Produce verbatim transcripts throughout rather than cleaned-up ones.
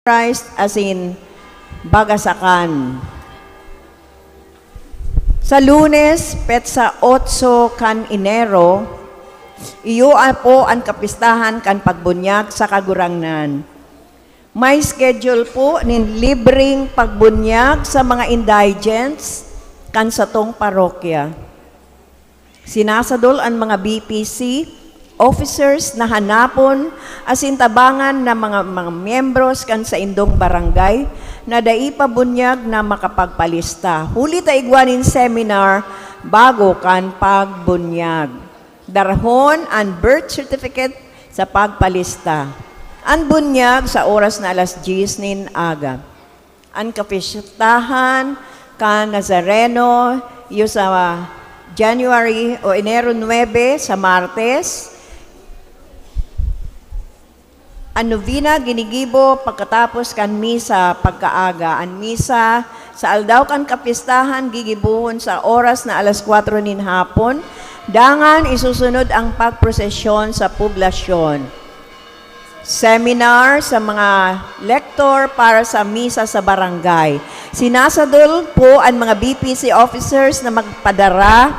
Christ asin bagasakan. Sa Lunes, petsa otso kan Enero, iyo po an kapistahan kan pagbunyag sa Kagurangnan. May schedule po nin libreng pagbunyag sa mga indigents kan satong parokya. Sinasadol an mga B P C officers na hanapon asin tabangan na mga, mga miyembros kan saindong barangay na dai pa bunyag na makapagpalista. Huli ta igwa nin seminar bago kan pagbunyag. Darahon an birth certificate sa pagpalista. An bunyag sa oras na alas diyes nin aga. An kapistahan kan Nazareno, iyo sa January o Enero nuebe, sa Martes. An nobena ginigibo pagkatapos kan misa pagkaaga. An misa sa aldaw kan kapistahan gigibohon sa oras na alas kwatro nin hapon. Dangan isusunod ang pagprosesyon sa poblasyon. Seminar sa mga lektor para sa misa sa barangay. Sinasadol po an mga B P C officers na magpadara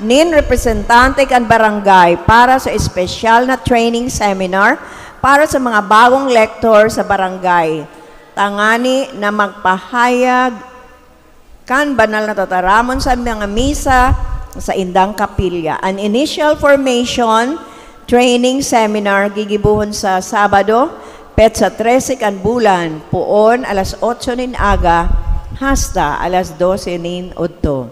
nin representante kan barangay para sa espesyal na training seminar para sa mga bagong lektor sa barangay, tangani na magpahayag kan banal na tataramon sa mga misa sa indang kapilya. An initial formation training seminar gigibohon sa Sabado, petsa trese kan bulan, poon alas otso nin aga hasta alas dose nin udto.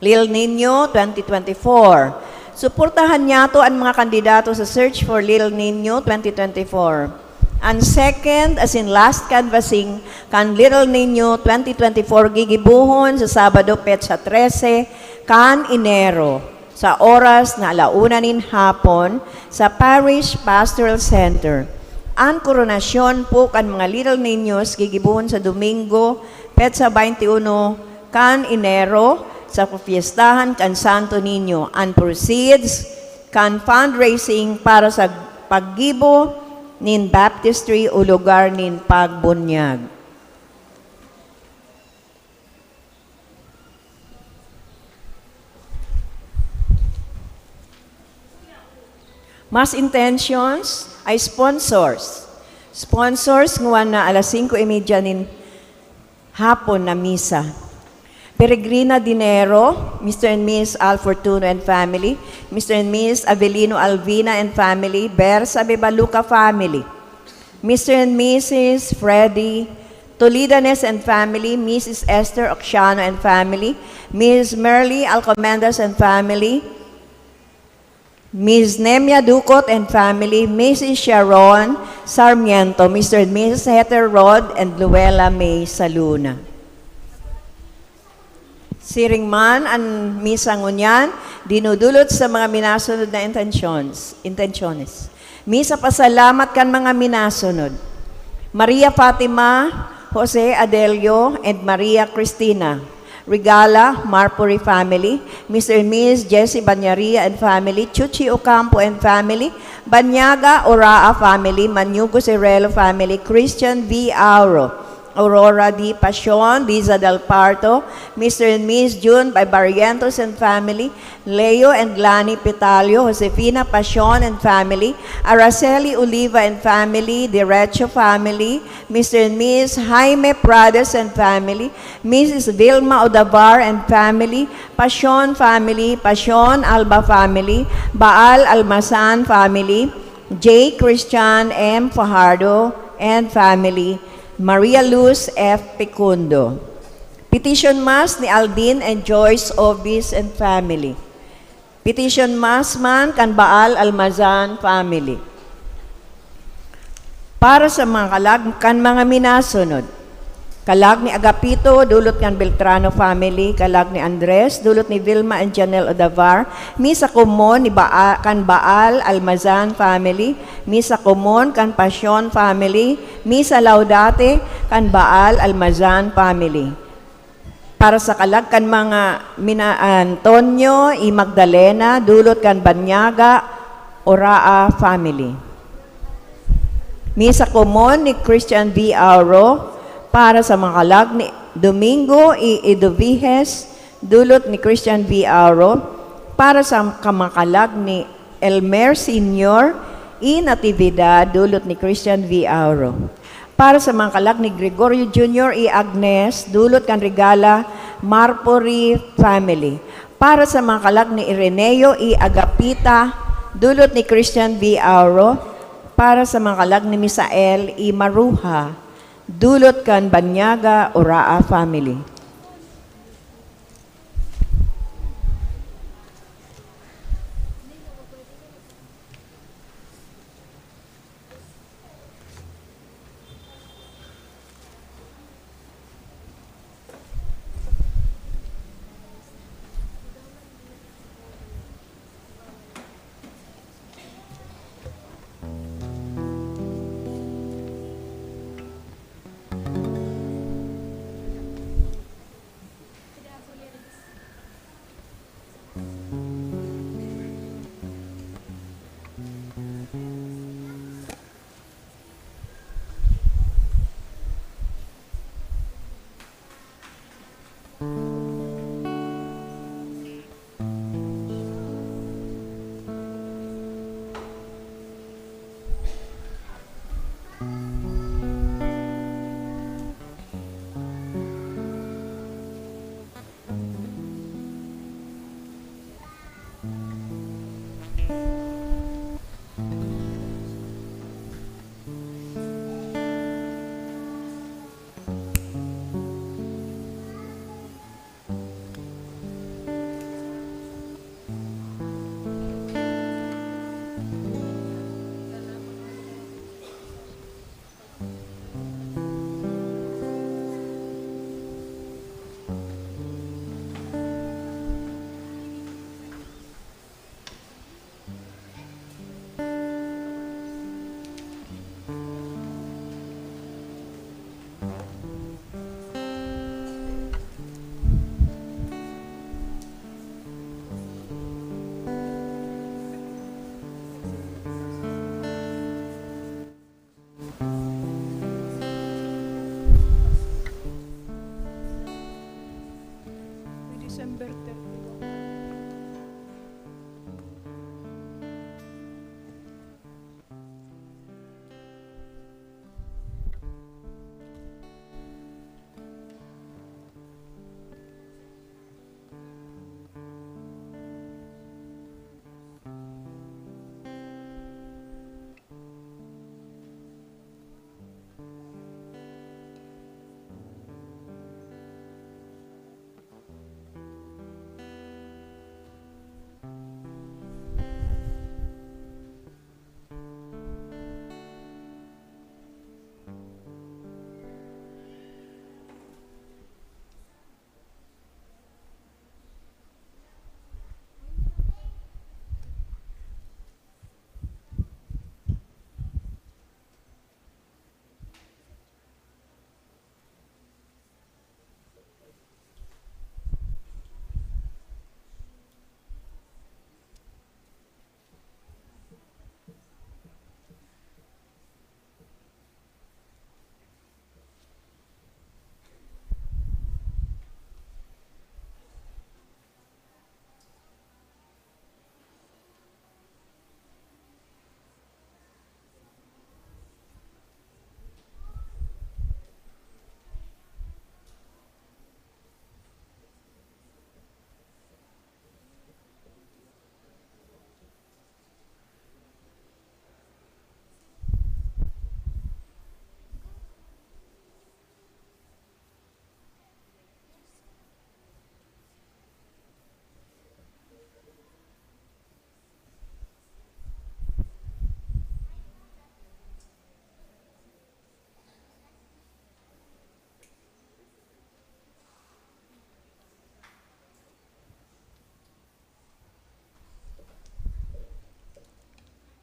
Little Niño twenty twenty-four. Suportahan niyato an mga kandidato sa Search for Little Niño twenty twenty-four. An second asin last canvassing kan Little Niño twenty twenty-four gigibohon sa Sabado, petsa trese kan Enero, sa oras na ala una nin hapon sa Parish Pastoral Center. An koronasyon po kan mga Little Niños gigibohon sa Domingo, petsa baynte uno kan Enero, sa kapyestahan kan Santo Niño. An proceeds kan fundraising para sa paggibo nin baptistry o lugar nin pagbunyag. Mass intentions ay sponsors. Sponsors, ngwan na alas singko y media nin hapon na misa. Peregrina Dinero, Mister and Miss Al Fortuno and family, Mister and Miss Avelino Alvina and family, Bersa Bebaluca family, Mister and Missus Freddy Tolidanes and family, Missus Esther Occiano and family, Miss Merly Alcomendas and family, Miss Nemia Ducot and family, Missus Sharon Sarmiento, Mister and Missus Heter Rod and Luella May Saluna. Siring man an misa ngunyan, dinudulot sa mga minasunod na intentions, intensyones. Misa pasalamat kan mga minasunod. Maria Fatima, Jose Adelio, and Maria Cristina. Regala, Marpuri family, Mister and Miss Jessie Banyaria and family, Chuchi Ocampo and family, Banyaga, Oraa family, Manyugo Cirelo family, Christian V. Auro, Aurora D. Pasion, Liza Del Parto, Mister and Miss June Barrientos and family, Leo and Lani Pitalio, Josefina Pasion and family, Araceli Oliva and family, Derecho family, Mister and Miss Jaime Prades and family, Missus Vilma Odavar and family, Pasion family, Pasion Alba family, Baal Almazan family, J. Christian M. Fajardo and family, Maria Luz F. Picundo. Petition Mass ni Aldin and Joyce Obis and family. Petition Mass man kan Baal Almazan family. Para sa mga kalag kan mga minasunod. Kalag ni Agapito, dulot kan Beltrano family, kalag ni Andres, dulot ni Vilma and Janelle Odavar, misa komon ni Baa-, kan Baal Almazan family, misa komon kan Pasyon family, misa Laudate kan Baal Almazan family. Para sa kalag kan mga mina-, Antonio y Magdalena, dulot kan Banyaga, Oraa family. Misa Komon ni Christian V. Auro, para sa mga kalag ni Domingo I. Edoviges, dulot ni Christian V. Auro, para sa kamakalag ni Elmer Senior I. Natividad, dulot ni Christian V. Auro. Para sa mga kalag ni Gregorio Junior I. Agnes, dulot kan Regala Marpori family. Para sa mga kalag ni Ireneo I. Agapita, dulot ni Christian V. Auro. Para sa mga kalag ni Misael I. Maruha, dulot kan Banyaga Oraa family. December thirty-one.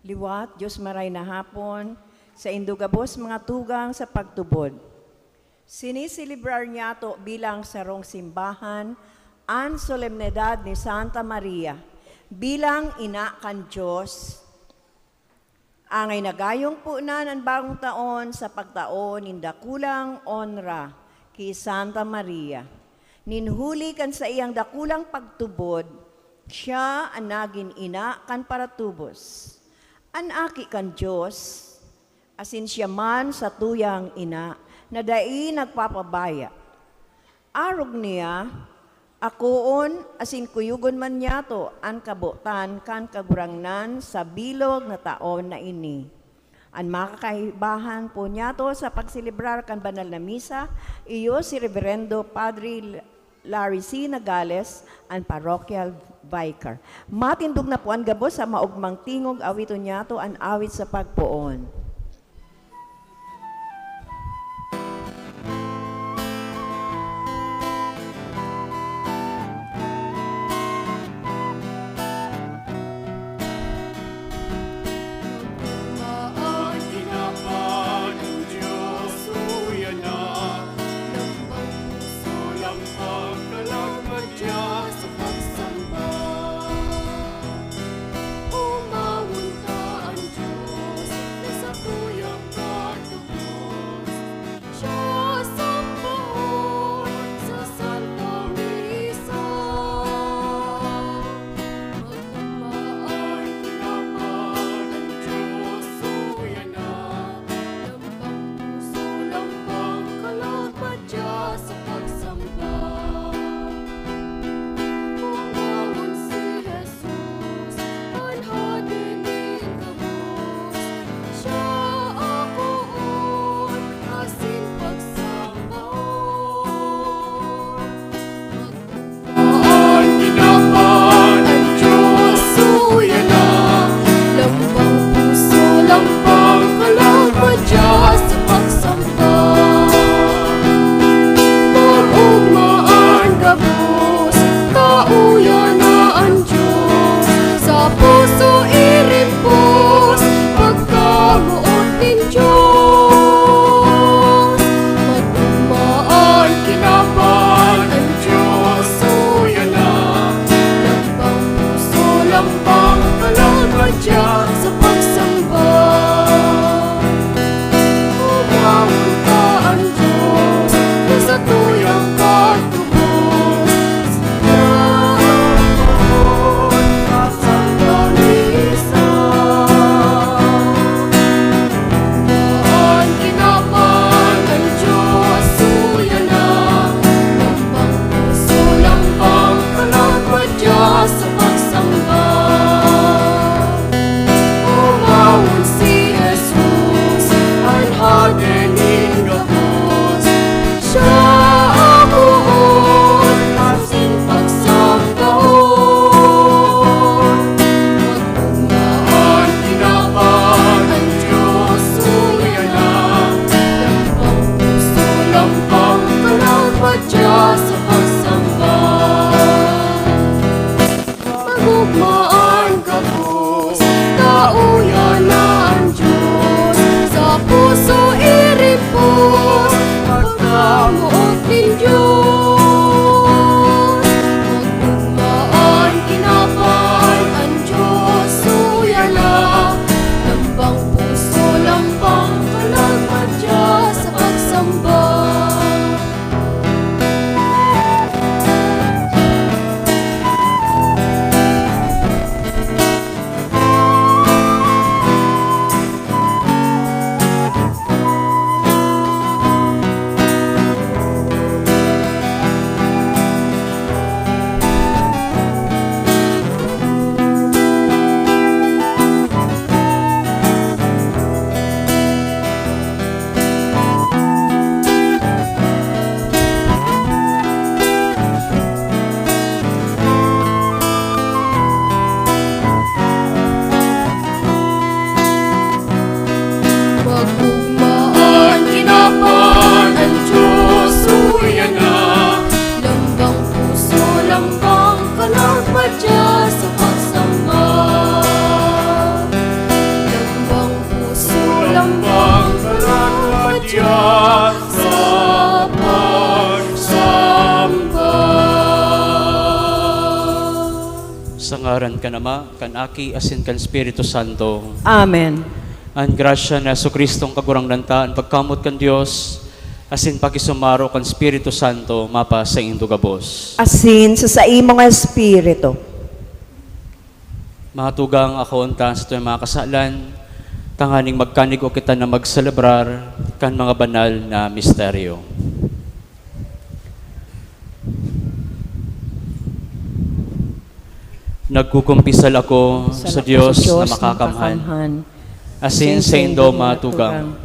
Liwat, Dios maray na hapon, saindo gabos mga tugang sa pagtubod. Siniselebrar niyato bilang sarong simbahan an solemnidad ni Santa Maria bilang ina kan Dios. Angay na gayong punan an bagong taon sa pagtao nin dakulang onra ki Santa Maria. Nin huli kan saiyang dakulang pagtubod, siya an nagin ina kan paratubos, an Aki kan Dios, asin siya man satuyang ina na dai nagpapabaya. Arog niya, akoon asin kuyogon man niyato an kabotan kan Kagurangnan sa bilog na taon na ini. An makakaibahan po niyato sa pagselebrar kan banal na misa, iyo si Reverendo Padre Larry C. Nagales, an parochial vicar. Matindog na po an gabos sa maogmang tingog, awiton niyato an awit sa pagpoon. Maan kinaban ang Diyos, uya na, lambang puso, lambang kalag madya sa pagsamba. Omawon ta an Diyos na satuyang katubos, siya sambaon sa Santa Misa. Magmahal kinaban an Diyos, uya na, lambang puso, lambang kalag madya sa pagsamba. Omawon si Jesus, an Hade nin gabos, siya akoon asin pagsambahon. Maan kinaban an Diyos, uya na, lambang puso, lambang kalag madya sa pagsamba. Maogma an gabos, kauya na an Diyos, sa puso irimpos, pagkamoot nin Diyos. Magmahal kinaban an Diyos, uya na, lambang puso, lambang kalag madya sa pagsamba. Omawon ta an Diyos na satuyang katubos, siya akoon sa Santa Misa. Maan kinaban an Diyos, uya na, lambang puso, lambang kalag madya sa pagsamba. Omawon si Jesus, an Hade nin gabos, siya akoon asin pagsambahon. Magmahal kinaban an Diyos, uya na, lambang puso, lambang kalag madya sa pagsamba. Magugma an gabos, kauya na an Diyos, sa puso irimpos, pagkamoot nin Diyos. Magugma an kinaban an Diyos, uya na, lambang puso, lambang kalag madya sa pagsamba. Magugma an kinaban an Diyos, uya na, lambang puso, lambang kalag madya sa pagsamba. Lambang puso, lambang kalag madya sa pagsamba. Sa ngaran kan Ama, kan Aki, asin kan Espiritu Santo. Amen. An grasya ni Jesu-Cristong Kagurangnan ta, an pagkamot kan Dios, asin pakisumaro kan Espiritu Santo, mapasaindo gabos. Asin sa saimong espiritu. Mga tugang, akoon ta satuyang mga kasalan, tanganing magkanigo kita na magselebrar kan mga banal na misteryo. Nagkukumpisal ako sa Diyos na makakamhan, asin saindo, mga tugang,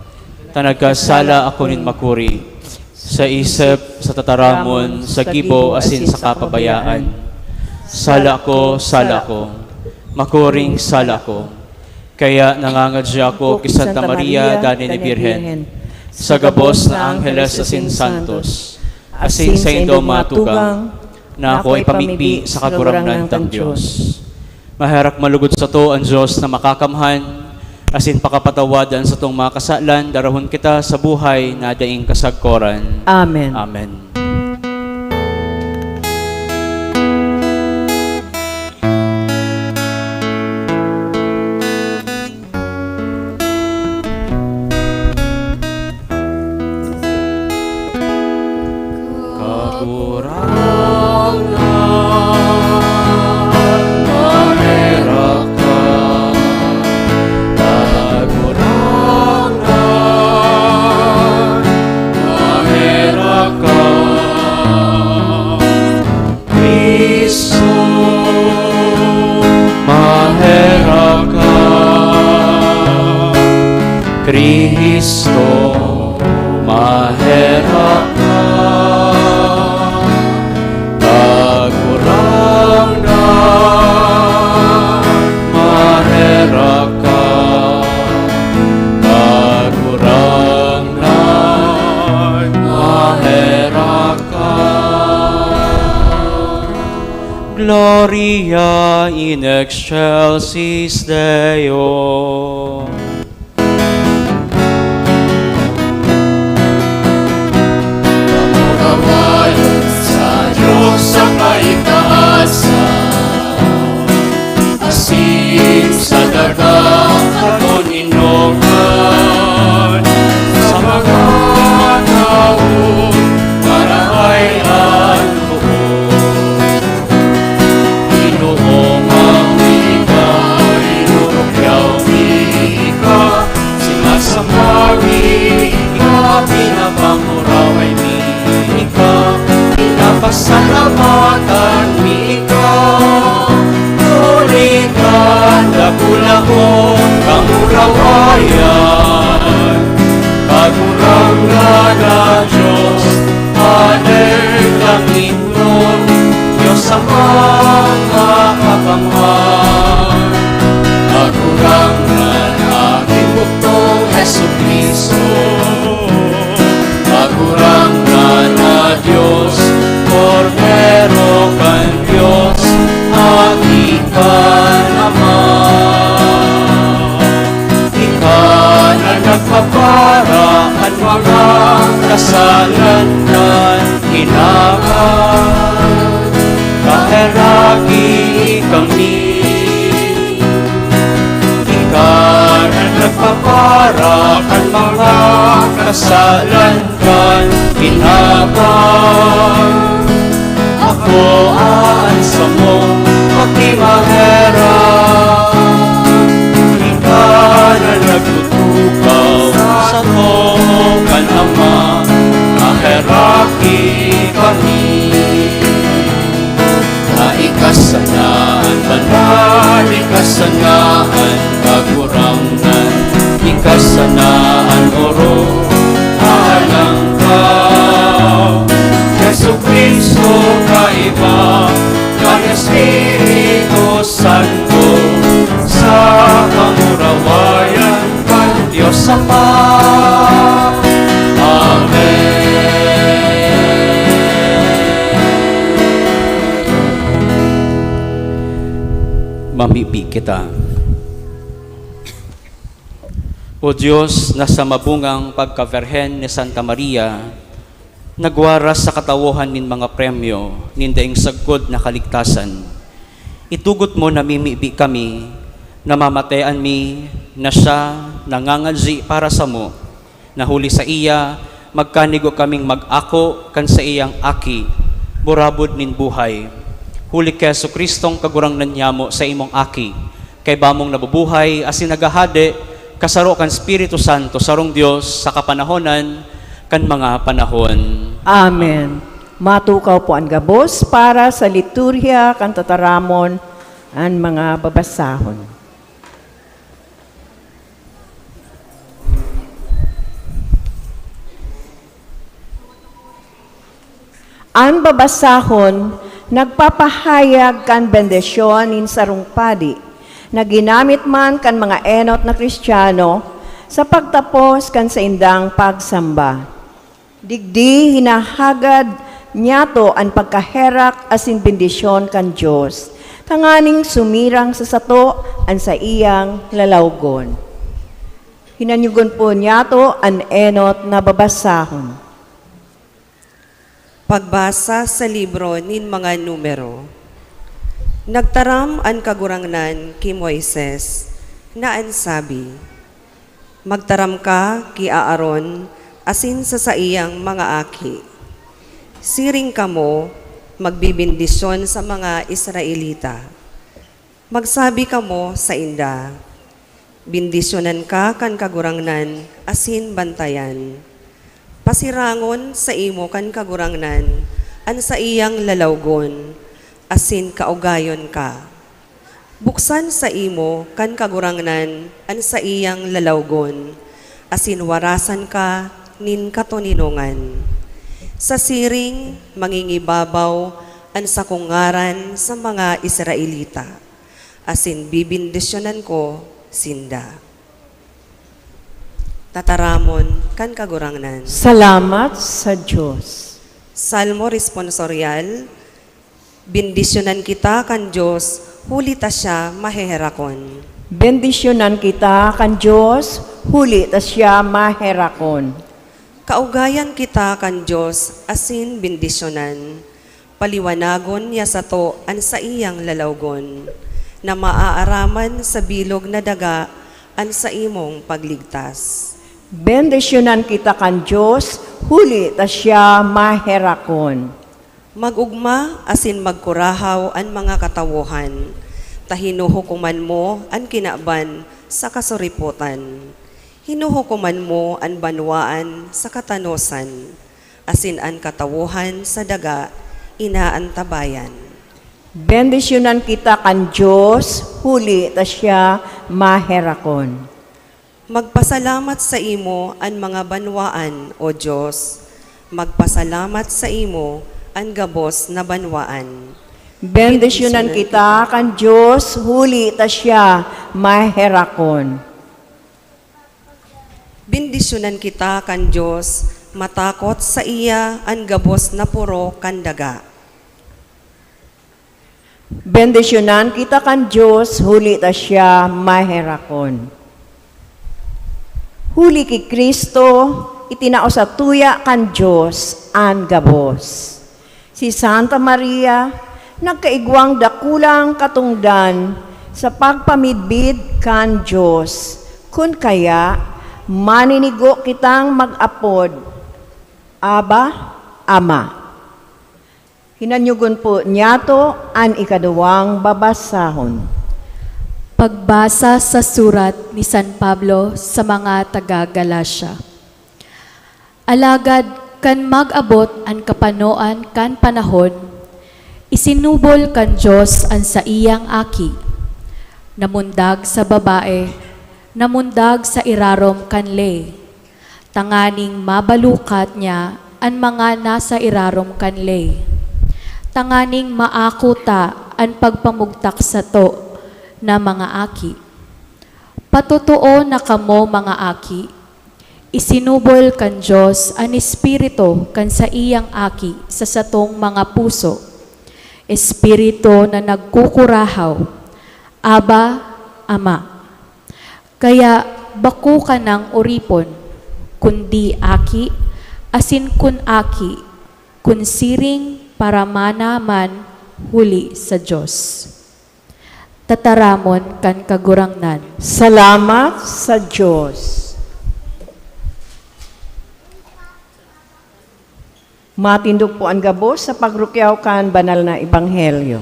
ta nagkasala ako nin makuri, sa isip, sa tataramon, sa gibo, asin sa kapabayaan. Sala ko, sala ko, makuring sala ko. Kaya nangangadya ako ki Santa Maria, danay na Birhen, sa gabos na angheles asin santos, asin saindo, mga tugang, na ako ipamibi sa Kagurangnan tang Dios. Maherak malugod sato an Dios na makakamhan, asin pakapatawad an satong mga kasalan, darahon kita sa buhay na daing kasagkoran. Amen. Amen. Kagurangnan, maherak ka. Kagurangnan, maherak ka. Cristo, maherak ka. Cristo, maherak ka. Kagurangnan, maherak ka. Kagurangnan, maherak ka. Gloria in excelsis Deo. Kamurawayon sa Diyos sa kaitaasan, asin sa daga kan inokan, sa mga tawo marahay an loob. Ginoo, mayo ka, inurukyaw mi ka, sinasamba mi ka, pinapanguraway mi ka, pinapasalamatan mi ka. Huli kan dakula mong kamurawayan, Kagurangnan na Diyos, Pader kan Diyos sa mga kakamhan. Kagurangnan, aking bugtong Jesu-Cristo. Kagurangnan na Diyos, Kordero kan Diyos, aki kan Ama. Ika na nagpapara kan mga kasalan kan kinaban, kaheraki kami. Ika na nagpapara kan mga kasalan kan kinaban. Ako an samong pakimaherak, ika na nagtutukaw sato kan Ama, maheraki kami. Na ika sana an banal, ika sana an kagurangnan, ika sana an orog, alang ka. Jesu-Cristo, kaiba kan Espiritu Santo, sa kamurawayan kan Dios Ama. Amen. Mamibi kita. O Dios, na sa mabungang pagkaberhen ni Santa Maria, nagwaras sa katawohan nin mga premyo nin daing sagkod na kaligtasan. Itugot mo na mimibi kami, na mamatean mi na siya nangangadyi para samo, na huli saiya, magkanigo kaming mag-ako kan saiyang Aki, burabod nin buhay. Huli ki Jesu-Cristong Kagurangnan nyamo, sa imong Aki, kaiba mong nabubuhay asin naghahade, kasaro kan Espiritu Santo, sarong Dios, sa kapanahonan kan mga panahon. Amen. Matukaw po an gabos para sa liturhiya kan tataramon, an mga babasahon. An babasahon nagpapahayag kan bendisyon nin sarong padi na ginamit man kan mga enot na Cristiano sa pagtapos kan saindang pagsamba. Digdi hinahagad niyato an pagkaherak asin bendisyon kan Dios, tanganing sumirang sa sato an saiyang lalawgon. Hinanyugon po niyato an enot na babasahon. Pagbasa sa libro nin mga Numero. Nagtaram an Kagurangnan ki Moises, na an sabi, "Magtaram ka ki Aaron asin sa saiyang mga aki. Siring kamo magbebendisyon sa mga Israelita. Magsabi kamo sainda, 'Bendisyonan ka kan Kagurangnan asin bantayan. Pasirangon saimo kan Kagurangnan an saiyang lalawgon asin kaugayon ka. Buksan saimo kan Kagurangnan an saiyang lalawgon, asin warasan ka nin katoninongan. Sa siring, mangingibabaw an sakong ngaran sa mga Israelita, asin bebendisyonan ko sinda." Tataramon kan Kagurangnan. Salamat sa Dios. Salmo Responsorial. Bendisyonan kita kan Dios, huli ta siya maheherakon. Bendisyonan kita kan Dios, huli ta siya maherakon. Kaugayan kita kan Dios asin bendisyonan. Paliwanagon niya sato an saiyang lalawgon, na maaaraman sa bilog na daga an saimong pagligtas. Bendisyonan kita kan Dios, huli ta siya maherakon. Mag-ogma asin magkurahaw an mga katawohan, ta hinuhukoman mo an kinaban sa kasuripotan. Hinuhukoman mo an banwaan sa katanosan, asin an katawohan sa daga inaantabayan. Bendisyonan kita kan Dios, huli ta siya maherakon. Magpasalamat saimo an mga banwaan, O Dios. Magpasalamat saimo an gabos na banwaan. Bendisyonan kita kan Dios, huli ta siya maherakon. Bendisyonan kita kan Dios, matakot saiya an gabos na poro kan daga. Bendisyonan kita kan Dios, huli ta siya maherakon. Huli ki Cristo, itinao satuya kan Dios an gabos. Si Santa Maria, nagkaigwang dakulang katongdan sa pagpamidbid kan Dios. Kun kaya, maninigo kitang mag-apod, "Aba, Ama." Hinanyugon po niyato an ikaduwang babasahon. Pagbasa sa surat ni San Pablo sa mga taga Galacia. Alagad kan mag-abot an kapanoan kan panahon, isinubol kan Dios an saiyang Aki, namundag sa babae, namundag sa irarom kan ley, tanganing mabalukat niya an mga nasa irarom kan ley, tanganing maako ta an pagpamugtak sato na mga aki. Patotoo na kamo, mga aki, isinubol kan Dios an Espiritu kan saiyang Aki sa satong mga puso, Espiritu na nagkukurahaw, "Aba, Ama." Kaya bako ka nang oripon, kundi aki, asin kun aki, kun siring, paramana man huli sa Dios. Tataramon kan Kagurangnan. Salamat sa Diyos. Matindog po an gabos sa pagrukyaw kan banal na ebanghelyo.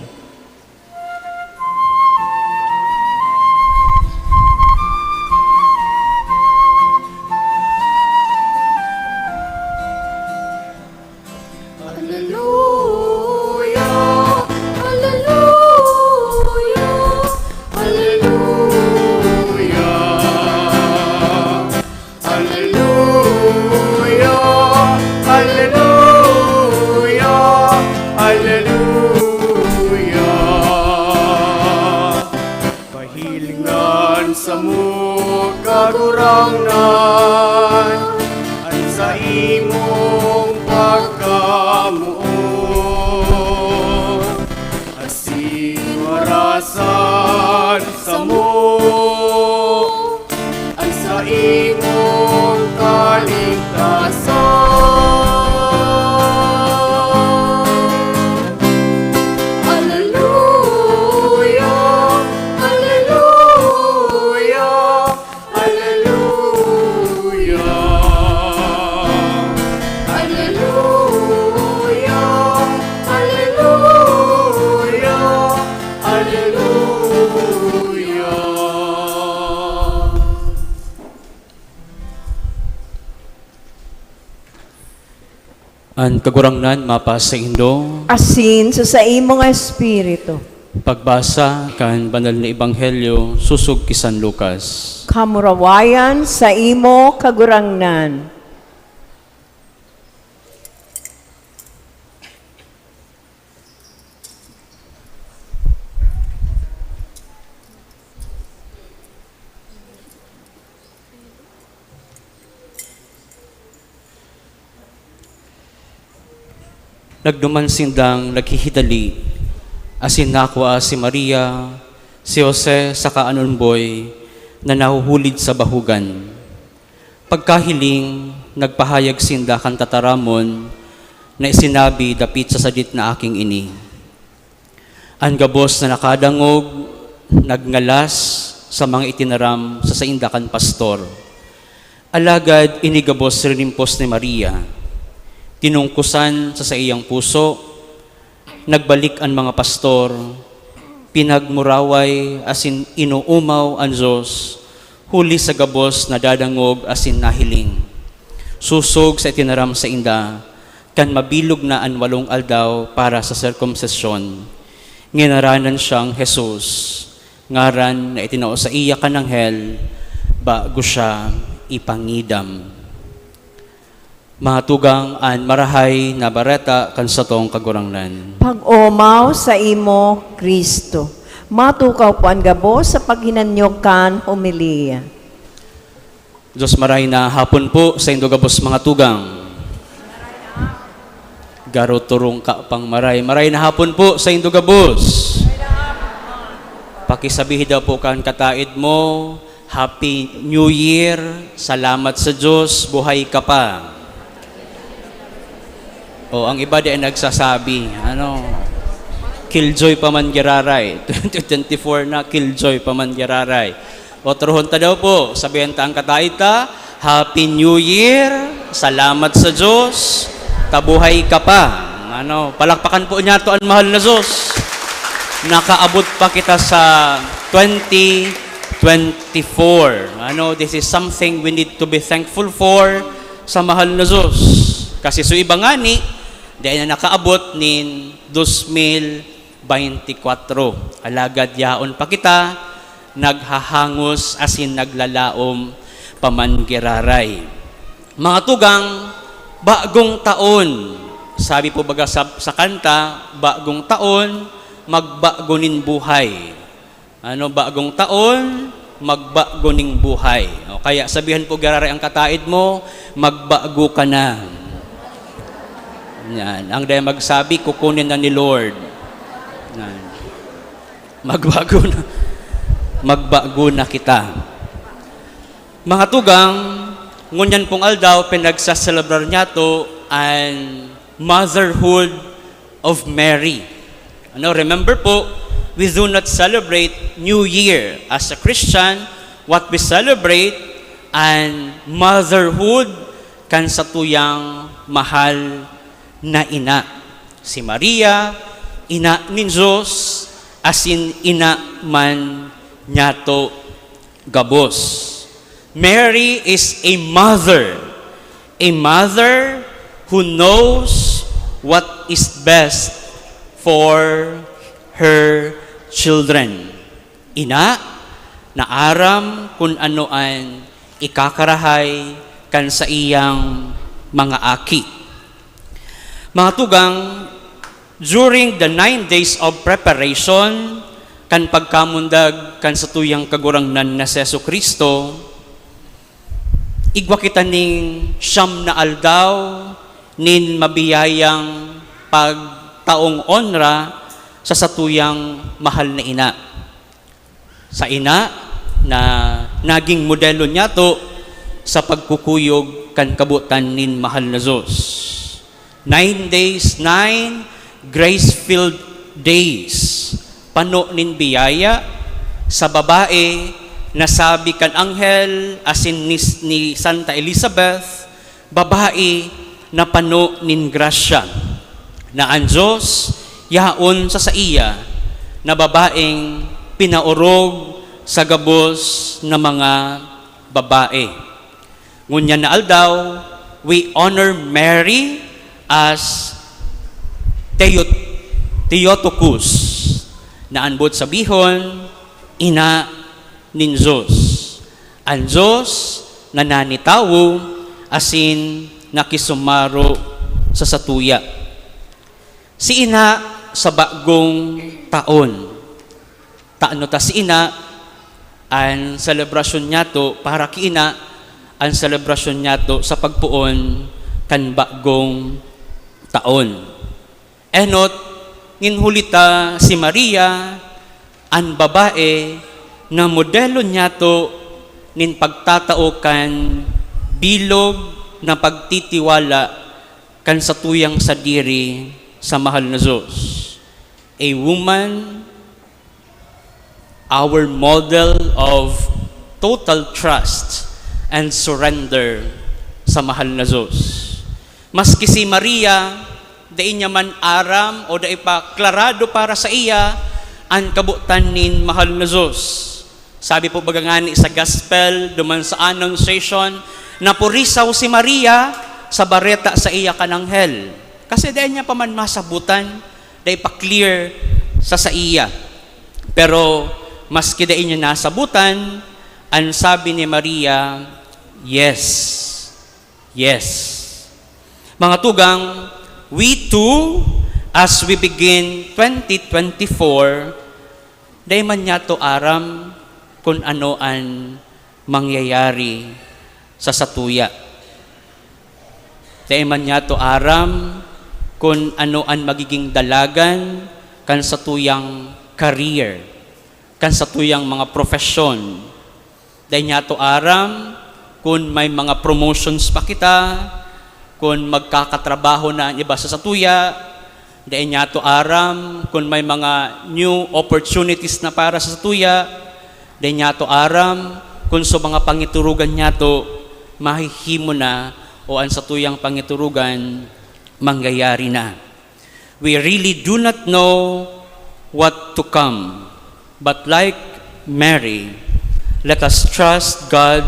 Aleluya, aleluya, aleluya. Aleluya, aleluya, aleluya. Pahilingan samo, Kagurangnan, an saimong pagkamoot, asin warasan samo an saimong kaligtasan. Aleluya, aleluya, aleluya. Aleluya, aleluya, aleluya. An Kagurangnan mapasaindo. Asin sa saimong espiritu. Pagbasa kan Banal na Ebanghelyo sosog ki San Lucas. Kamurawayan saimo, Kagurangnan. Nagduman sindang naghihidali, asin nakua si Maria, si Jose, saka an omboy na nahuhulid sa bahugan. Pagkahiling, nagpahayag sinda kan tataramon na isinabi dapit sa sadit na aking ini. An gabos na nakadangog nagngalas sa mga itinaram sa sainda kan pastor. Alagad ini gabos rinimpos ni Maria, tinungkosan sa saiyang puso. Nagbalik an mga pastor, pinagmuraway asin inoomaw an Dios, huli sa gabos na dadangog asin nahiling. Sosog sa itinaram sainda, kan mabilog na an walong aldaw para sa sirkumsisyon, nginaranan siyang Jesus, ngaran na itinao saiya kan anghel, bago siya ipangidam. Mga tugang, an Marahay na Bareta kan satong Kagurangnan. Pag-omaw saimo, Cristo. Matukaw po an gabos sa paghinanyog kan homilya. Diyos, maray na hapon po saindo gabos, mga tugang. Garo turong ka pang maray. Maray na hapon po saindo gabos. Pakisabihi daw po kan kataed mo, Happy New Year! Salamat sa Diyos, buhay ka pa. O, ang iba di ay nagsasabi, ano, "Killjoy pa man giraray." Twenty twenty-four na, "Killjoy pa man giraray." Otrohon ta daw po, sabihan ta ang kataed ta, "Happy New Year! Salamat sa Diyos! Kabuhay ka pa!" Ano, palakpakan po niyato an mahal na Diyos. Nakaabot pa kita sa twenty twenty-four. Ano, this is something we need to be thankful for sa mahal na Diyos. Kasi so iba ngani, dai na nakaabot nin dos mil baynti kwatro. Alagad yaon pa kita naghahangos asin naglalaom pa man giraray. Mga tugang, bagong taon. Sabi po baga sa, sa kanta, "Bagong taon, magbago nin buhay." Ano, bagong taon, magbago ning buhay. O kaya sabihan po giraray ang kataed mo, "Magbago ka na." Yan. Ang dai magsabi, "Kukunin na ni Lord." Yan. Magbago na. Magbago na kita. Mga tugang, ngunyan pong aldaw, pinagsaselebrar niyato an Motherhood of Mary. Ano, remember po, We do not celebrate New Year. As a Christian, what we celebrate an motherhood kan satuyang mahal na ina. Si Maria, ina nin Diyos, asin ina man niyato gabos. Mary is a mother, a mother who knows what is best for her children. Ina na aram kun ano an ikakarahay kan saiyang mga aki. Mga tugang, during the nine days of preparation kan pagkamundag kan satuyang Kagurangnan na si Jesu-Cristo, igwa kita ning siyam na aldaw nin mabiyayang pagtaong onra sa satuyang mahal na ina. Sa ina na naging modelo niyato sa pagkukuyog kan kabotan nin mahal na Diyos. Nine days, nine grace-filled days. Pano nin biyaya sa babae na sabi kan anghel asin ni, ni Santa Elizabeth, babae na pano nin grasya, na an Diyos yaon sa saiya na babaeng pinaorog sa gabos na mga babae. Ngunyan na aldaw, we honor Mary as Theot-, Theotokos, na an boot sabihon, ina nin Diyos. An Diyos na nanitawo asin nakisumaro sa satuya. Si ina sa bagong taon. Tano ta si ina, an selebrasyon niyato para ki ina, an selebrasyon niyato sa pagpoon kan bagong taon. Enot, ngin huli ta si Maria, an babae na modelo niyato nin pagtatao kan bilog na pagtitiwala kan satuyang sadiri sa mahal na Diyos. A woman, our model of total trust and surrender sa mahal na Diyos. Maski si Maria, dai niya man aram o dai pa klarado para sa iya an kabotan nin mahal na Diyos. Sabi po baga ngani sa Gospel, duman sa Annunciation, napurisaw si Maria sa bareta sa iya kan anghel. Kasi dai niya pa man masabutan, dai pa clear sa saiya. Pero maski dai niya nasabutan, an sabi ni Maria, "Yes. Yes." Mga tugang, we too, as we begin twenty twenty-four, dai man niyato aram kun ano an mangyayari sa satuya. Dai man niyato aram kun ano an magiging dalagan kan satuyang career, kan satuyang mga profesyon. Dai niyato aram kun may mga promotions pa kita, kun magkakatrabaho na an iba sa satuya. Dai niyato aram kun may mga new opportunities na para sa satuya. Dai niyato aram kun sa mga pangiturugan niyato mahihimo na o an satuyang pangiturugan mangyayari na. We really do not know what to come, but like Mary, let us trust God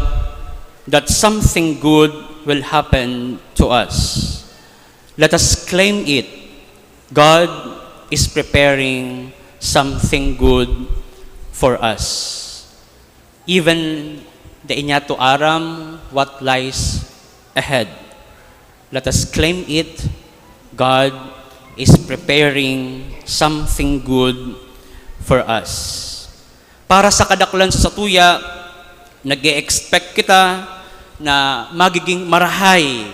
that something good will happen to us. Let us claim it. God is preparing something good for us. Even dai niyato aram what lies ahead. Let us claim it. God is preparing something good for us. Para sa kadaklan sa satuya, nag-e-expect kita na magiging marahay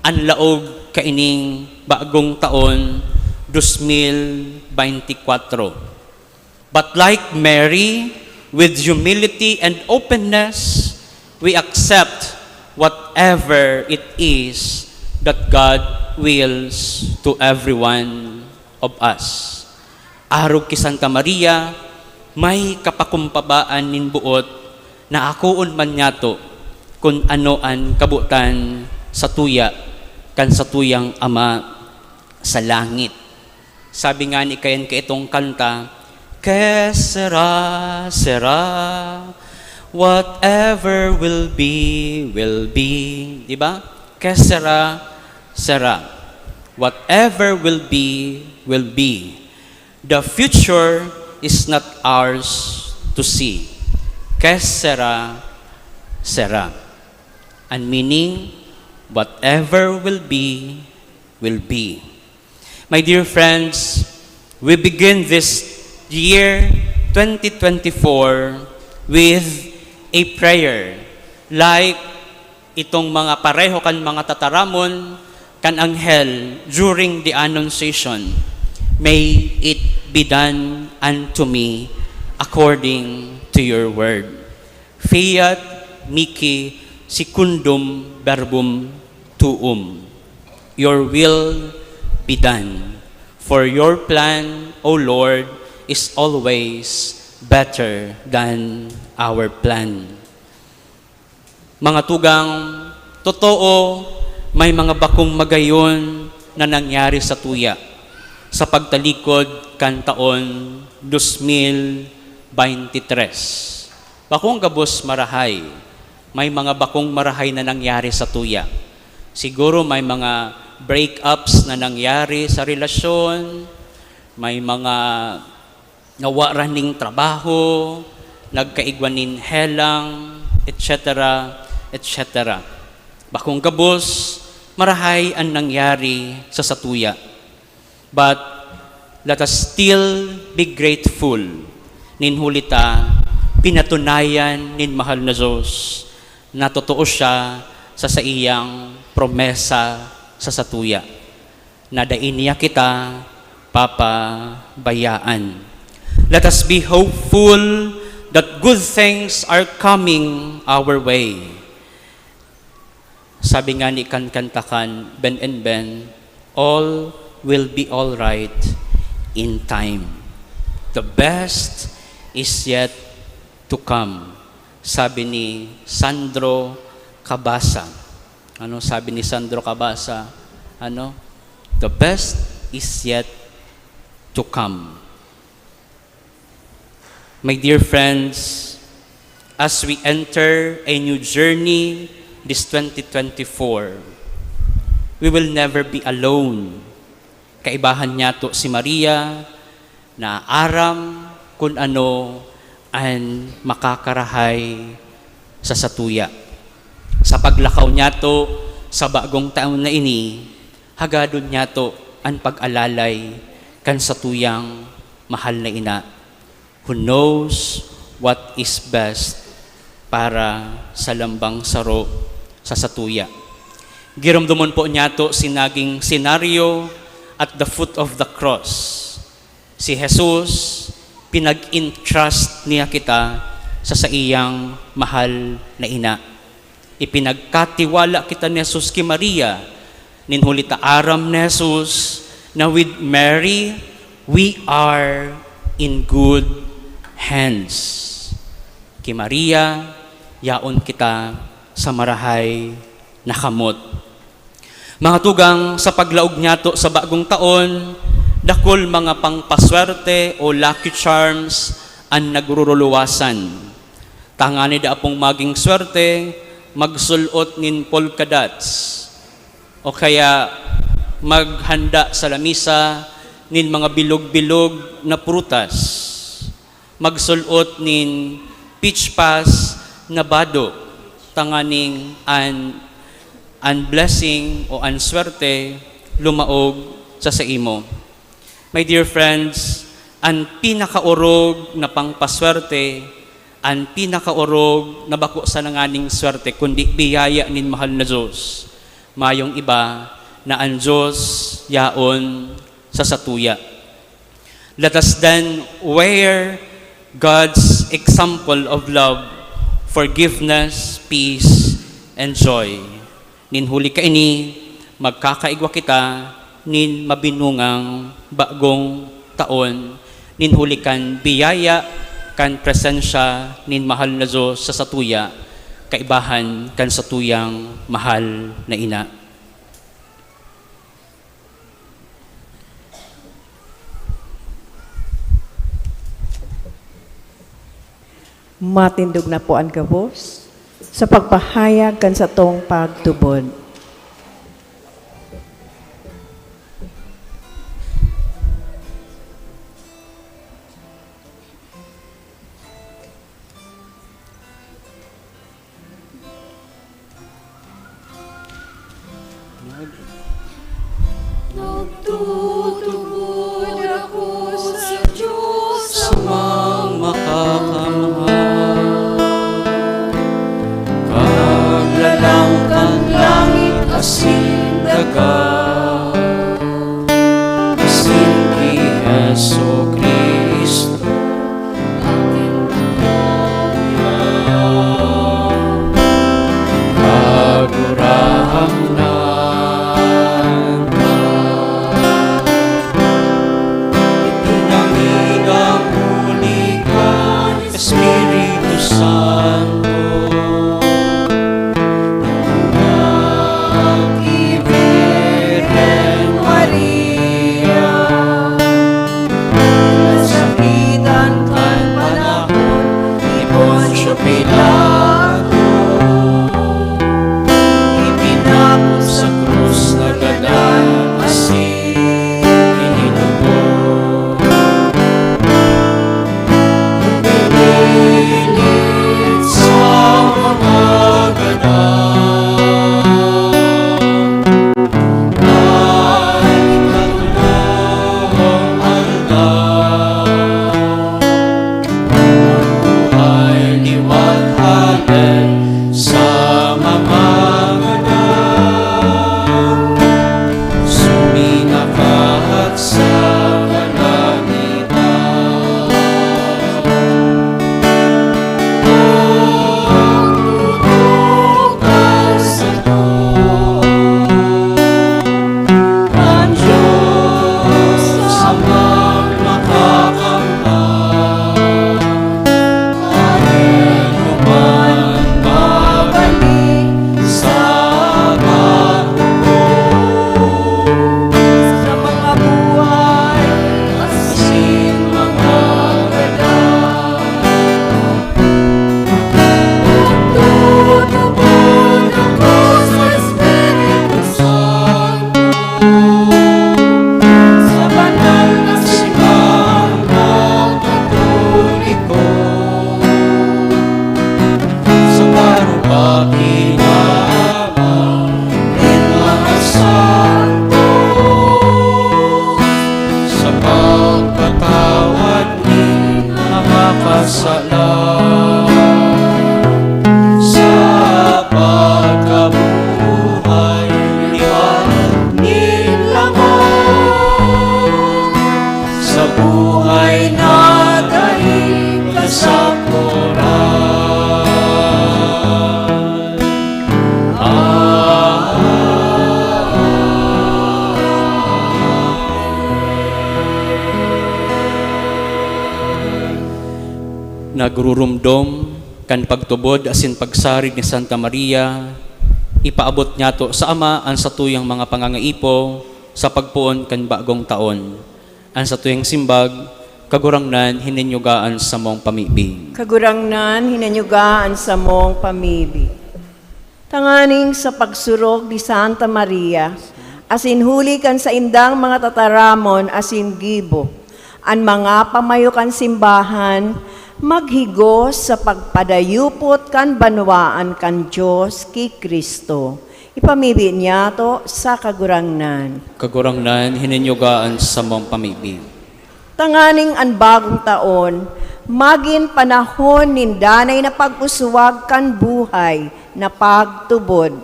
an laog kaining bagong taon, dos mil beintikwatro. But like Mary, with humility and openness, we accept whatever it is that God wills to everyone of us. Arog ki Santa Maria, may kapakumbabaan nin boot na akoon man niyato kun ano an kabotan satuya kan satuyang Ama sa langit. Sabi ngani kayan kaitong kanta, "Que sera, sera, whatever will be, will be." Di ba? "Que sera, sera, whatever will be, will be. The future is not ours to see. Que sera, sera." An meaning, whatever will be, will be. My dear friends, we begin this year twenty twenty-four with a prayer, like itong mga pareho kan mga tataramon kan anghel during the Annunciation, "May it be done unto me according to your word. Fiat mihi secundum verbum tuum. Your will be done. For your plan, O Lord, is always better than our plan." Mga tugang, totoo, may mga bakong magayon na nangyari satuya sa pagtalikod kan taon dos mil baynte tres. Bakong gabos marahay, may mga bakong marahay na nangyari satuya. Siguro may mga breakups na nangyari sa relasyon, may mga nawaran nin trabaho, nagkaigwa nin helang, et cetera, et cetera. Bakong gabos, marahay an nangyari sa satuya. But let us still be grateful nin huli ta pinatunayan nin mahal na Dios na totoo siya sa saiyang promesa sa satuya, na dai niya kita papabayaan. Let us be hopeful that good things are coming our way. Sabi nga ni kan kantakan, Ben and Ben, "All will be all right in time. The best is yet to come," sabi ni Sandro Cabasa. Ano sabi ni Sandro Cabasa? Ano? "The best is yet to come." My dear friends, as we enter a new journey this twenty twenty-four, we will never be alone. Kaibahan niyato si Maria na aram kun ano an makakarahay sa satuya. Sa paglakaw niyato sa bagong taon na ini, hagadon niyato an pag-alalay kan satuyang mahal na ina, who knows what is best para sa lambang saro sa satuya. Giromdomon po niyato si naging senaryo at the foot of the cross. Si Jesus, pinag-entrust niya kita sa saiyang mahal na ina. Ipinagkatiwala kita ni Jesus ki Maria, nin huli ta aram ni Jesus na with Mary, we are in good hands. Ki Maria, yaon kita sa marahay na kamot. Mga tugang, sa paglaog niyato sa bagong taon, dakul mga pangpaswerte o lucky charms an nagruruluwasan. Tangani da apong maging swerte, magsul-ot nin polka dots, o kaya maghanda sa lamisa nin mga bilog-bilog na prutas, magsul-ot nin peach pass na bado, tanganing an, an blessing o an swerte lumaog sa saimo. My dear friends, an pinakaorog na pangpaswerte, an pinakaorog na bako sana nganing swerte, kundi biyaya nin mahal na Diyos, mayong iba na an Diyos yaon sa satuya. Let us then wear God's example of love, forgiveness, peace, and joy. Nin huli kaini, magkakaigwa kita nin mabinungang bagong taon nin huli kan biyaya kan presensya nin mahal na Dios sa satuya, kaibahan kan satuyang mahal na ina. Matindog na po an gabos sa pagpahayag kan satong pagtubod. Nagtutubod ako sa Diyos Amang Makakamhan, Kaglalang kan langit asin daga, asin ki Jesu-Cristo, Kagurangnan na. Ito na ang huli kan Espiritu Santo. Nagkibiren Maria, nasakitan kan panahon ni Poncio Pilato, ipinako sa krus, nagadan asin itinubod. Pinilit sa mga gadan, ay katulong aldaw. Buhay liwat hale sa mga gadan, suminakahat sa kalangitan. Ang tutukan sa Diyos, ang Diyos Amang Makakamtan. Arin ko man mabalik sa pagtubod, sa mga buhay asin mga gadan. Nagtutubod ako sa Espiritu Santo, sa banal na simbahan na Katoliko, sa parupakinabang nin mga santo, sa pagpatawad nin mga kasalan, sa pagkabuhay liwat nin laman, sa buhay na daing kasapulan. Nagrurumdom kan pagtubod asin pagsarig ni Santa Maria, ipaabot niyato sa Ama an satuyang mga pangangaipo sa pagpoon kan bagong taon. An satuyang simbag, Kagurangnan, hininyoga an samong pamibi. Kagurangnan, hininyoga an samong pamibi. Tanganing sa pagsurog ni Santa Maria, asin huli kan saindang mga tataramon asin gibo, an mga pamayo kan simbahan maghigos sa pagpadayupot kan banwaan kan Dios ki Cristo. Ipamibi niyato sa Kagurangnan. Kagurangnan, hininyoga an samong pamibi. Tanganing an bagong taon magin panahon nin danay na pag-uswag kan buhay na pagtubod,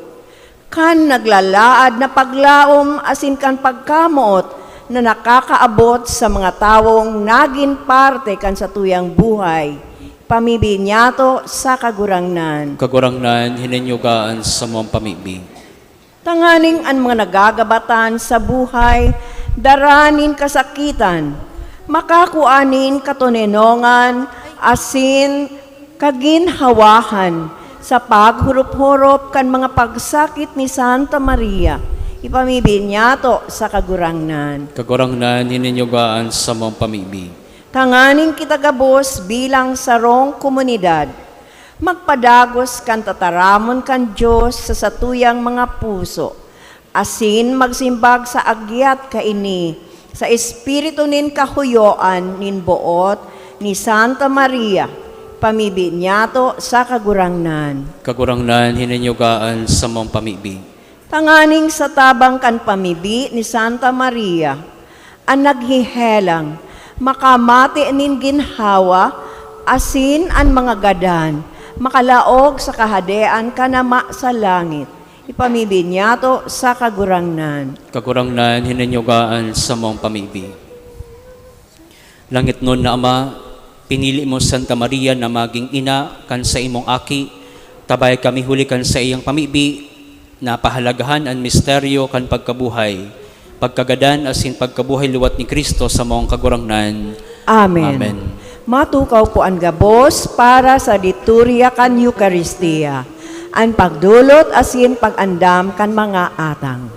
kan naglalaad na paglaom asin kan pagkamoot na nakakaabot sa mga tawong nagin parte kan satuyang buhay. Pamibi niyato sa Kagurangnan. Kagurangnan, hininyoga an samong pamibi. Tanganing an mga nagagabatan sa buhay dara nin kasakitan, Makakua nin katoninongan asin kaginhawahan sa paghorop-horop kan mga pagsakit ni Santa Maria, ipamibi niyato sa Kagurangnan. Kagurangnan, hininyoga an samong pamibi. Tanganing kita gabos bilang sarong komunidad, magpadagos kan tataramon kan Dios sa satuyang mga puso, asin magsimbag sa agyat kaini sa espiritu nin kahuyoan nin boot ni Santa Maria, pamibi niyato sa Kagurangnan. Kagurangnan, hininyoga an samong pamibi. Tanganing sa tabang kan pamibi ni Santa Maria, an naghehelang makamate nin ginhawa, asin an mga gadan makalaog sa Kahadean kan Ama sa langit. Ipamibi niyato sa Kagurangnan. Kagurangnan, hininyoga an samong pamibi. Langitnon na Ama, pinili mo si Santa Maria na magin ina kan saimong Aki. Tabay kami huli kan saiyang pamibi, napahalagahan an misteryo kan pagkabuhay, pagkagadan asin pagkabuhay liwat ni Cristo, samong Kagurangnan. Amen. Amen. Matukaw po an gabos para sa liturya kan Eukaristia, an pagdolot asin pag-andam kan mga atang.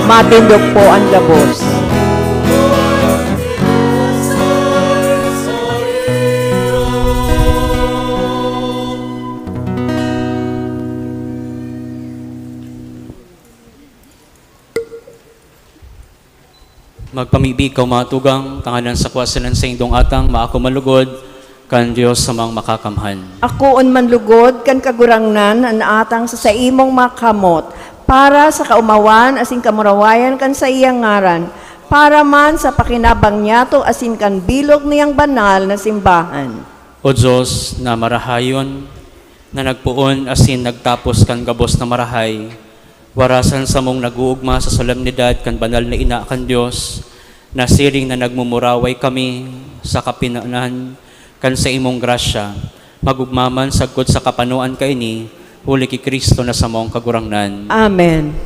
Matindog po an gabos. Magpamibi kaw, mga tugang, tanganing sa kuwasan an saindong atang maako man lugod kan Dios samang Makakamhan. Akoon man lugod kan Kagurangnan an atang sa saimong mga kamot, para sa kaomawan asin kamurawayan kan saiyang ngaran, para man sa pakinabang niyato asin kan bilog niyang banal na simbahan. O Dios na marahayon, na nagpoon asin nagtapos kan gabos na marahay, warasan samong nag-oogma sa solemnidad kan banal na Ina kan Dios, na siring na nagmumuraway kami sa kapinanan kan saimong grasya, mag-ogma man sagkod sa kapanoan kaini, huli ki Cristo na samong Kagurangnan. Amen.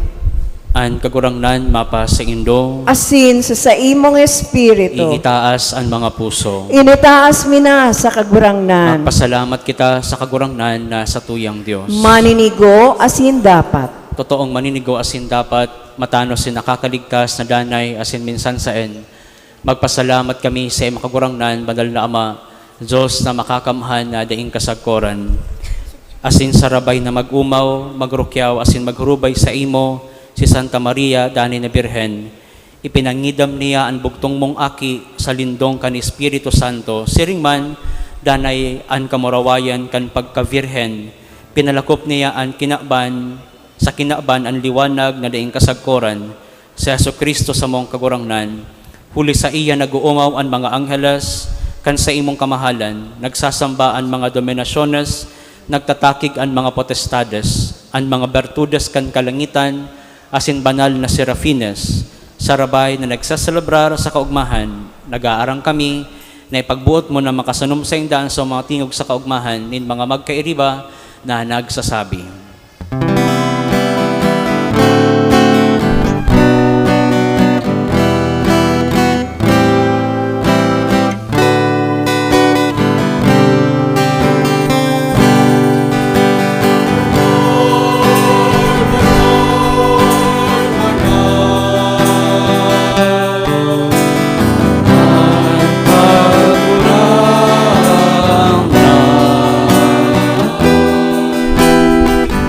An Kagurangnan mapasaindo. Asin sa saimong espiritu. Iitaas an mga puso. Initaas mi na sa Kagurangnan. Magpasalamat kita sa Kagurangnan na satuyang Dios. Maninigo asin dapat. Totoong maninigo asin dapat, matanos asin nakakaligtas na danay asin minsan saen. Magpasalamat kami sa imo Kagurangnan, Banal na Ama, Dios na makakamhan na daing kasagkoran. Asin sarabay na mag-omaw, magrukyaw, asin maghurubay saimo si Santa Maria, danay na Birhen. Ipinangidam niya an bugtong mong aki sa lindong kan Espiritu Santo. Siring man, danay an kamurawayan kan pagkabirhen. Pinalakop niya an kinaban, sa kinaban an liwanag na daing kasagkoran, si Jesu-Cristo samong Kagurangnan. Huli saiya nag-oomaw an mga angheles kan saimong kamahalan, nagsasamba an mga dominasyones, nagtatakig an mga potestades, an mga bertudes kan kalangitan, asin banal na serafines, sarabay na nagseselebrar sa kaogmahan. Nag-aarang kami na ipagboot mo na makasanom sainda an sa mga tingog sa kaogmahan nin mga magkairiba na nagsasabi.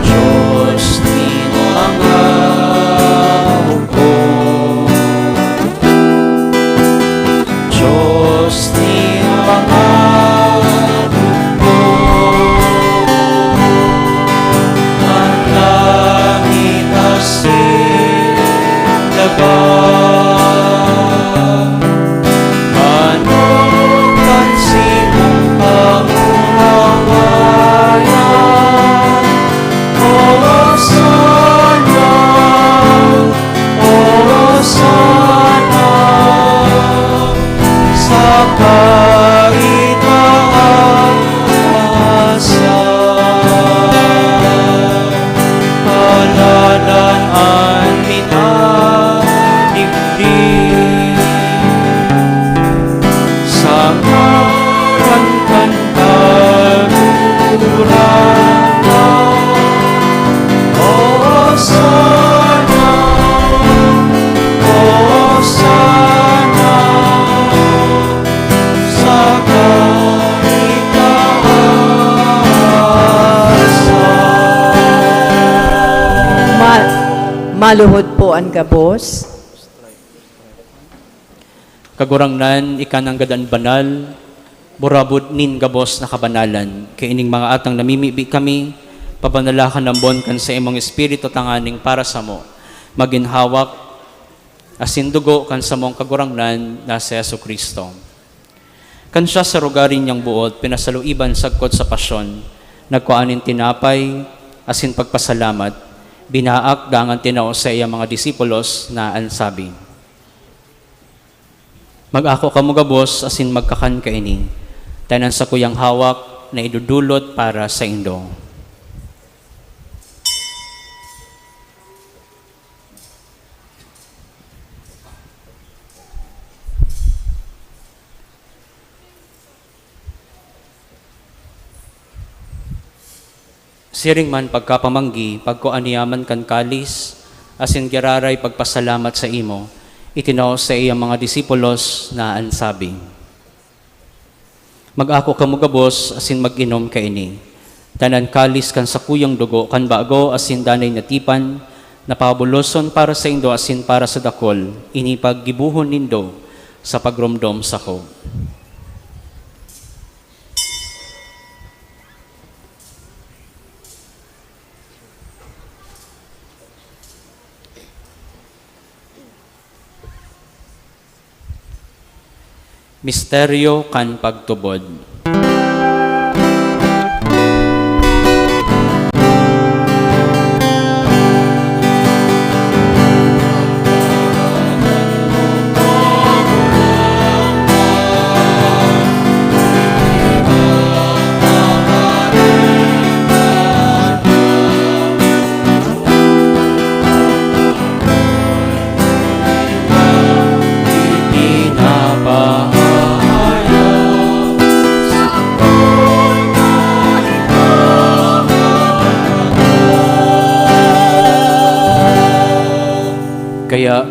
Diyos nin mga hukbo, Diyos nin mga hukbo, an langit asin daga. Ano kan simong pangurawayan? Hosana, Hosana, sa kaitaasan. Kaladan an minadingding. Sa ngaran kan Kagurangnan, Hosana, Hosana, sa kaitaasan. Ma-, maluhod po an gabos. Kagurangnan, ika nanggad an banal, burabod nin gabos na kabanalan. Kaining mga atang namimibi kami, pabanalakan ambon kan saimong Espiritu tanganing para samo, magin hawak asin dugo kan samong Kagurangnan na si Jesu-Cristo. Kan siya sa rugari niyang boot pinasaluiban sagkod sa pasyon, nagkua nin tinapay asin pagpasalamat, binaak dangan tinao saiyang mga disipulos na an sabi, "Mag-ako kamo gabos asin magkakan kaini, ta an sakuyang hawak na idodolot para saindo." Siring man pagkapamanggi, pagkua niya man kan kalis, asin giraray pagpasalamat saimo, itinao sa iyang mga disipulos na an sabi, "Mag-ako kamo gabos asin mag-inom kaini, ta an kalis kan sakuyang dugo kan bago asin danay na tipan, na pabuloson para saindo asin para sa dakul, ini paggibohon nindo sa pagromdom sako." Misteryo kan pagtubod.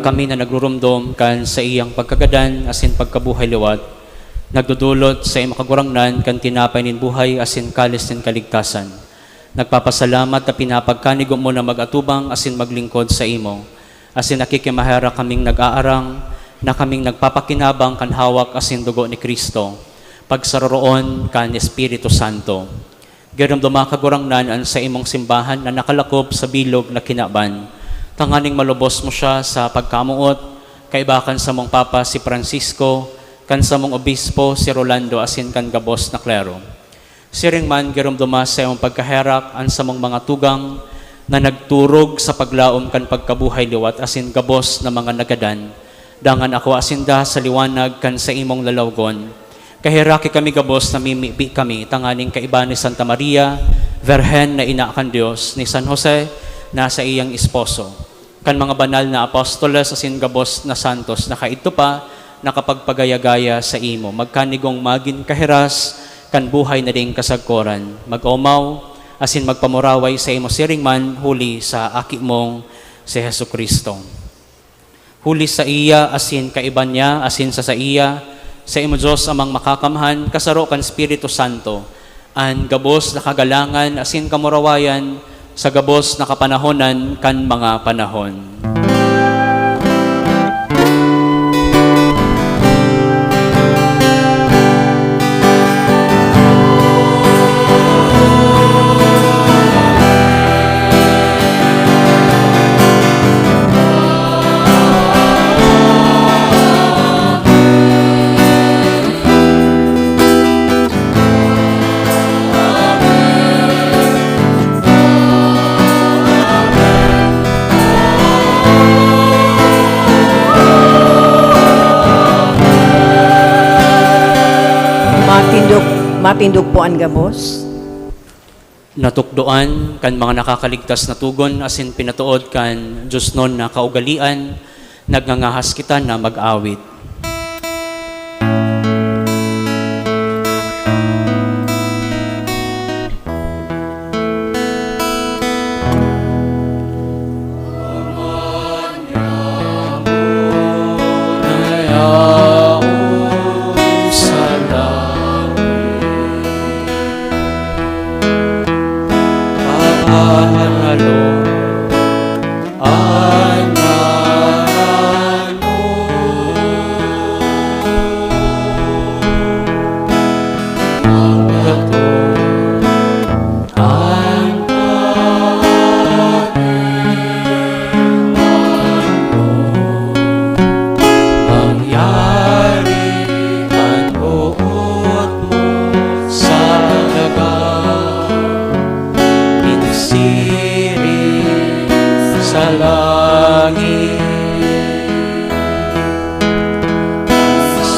Kami na nagrurumdom kan saiyang pagkagadan asin pagkabuhay liwat, nagdodolot sa imo, Kagurangnan, kan tinapay nin buhay asin kalis nin kaligtasan. Nagpapasalamat ta pinapagkanigo mo na mag-atubang asin maglingkod sa imo. Asin nakikimaherak kaming nag-aarang na kaming nagpapakinabang kan hawak asin dugo ni Cristo, pagsaroroon kan Espiritu Santo. Giromdoma, Kagurangnan, an saimong simbahan na nakalakop sa bilog na kinaban, tanganing malubos mo siya sa pagkamoot, kaiba kan samong Papa si Francisco, kan samong Obispo si Rolando, asin kan gabos na klero. Siring man, giromdoma sa imong pagkaherak an samong mga tugang na nagturog sa paglaom kan pagkabuhay liwat asin gabos na mga nagadan, dangan akua sinda sa liwanag kan saimong lalawgon. Kaheraki kami gabos, namimibi kami tanganing kaiba ni Santa Maria, Birhen na ina kan Dios, ni San Jose na saiyang esposo, kan mga banal na apostoles asin gabos na santos na kaidto pa nakapagpagaya-gaya saimo, magkanigong magin kahiras kan buhay na daing kasagkoran, mag-omaw asin magpamuraway saimo siring man huli sa Aki mong si Jesu-Cristo. Huli saiya asin kaiba niya asin sa saiya, saimo Dios Amang Makakamhan, kasaro kan Espiritu Santo, an gabos na kagalangan asin kamurawayan sa gabos na kapanahonan kan mga panahon. Matindog, matindog po an gabos. Natukdoan kan mga nakakaligtas na togon asin pinatood kan diosnon na kaugalean, nagngangahas kita na mag-awit. Mangyari an boot mo sa daga, nin siring sa langit.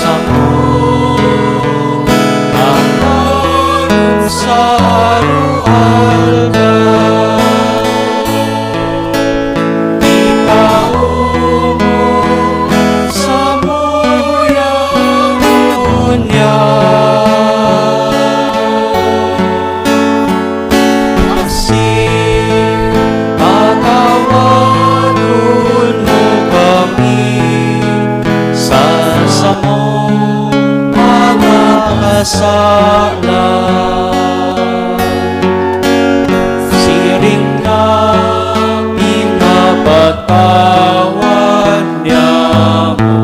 Samo ang sa aroaldaw, ikaw mo sa muya ngunyan. Asin patawaron mo kami sa samong mga kasala, siring na pinapatawad niamo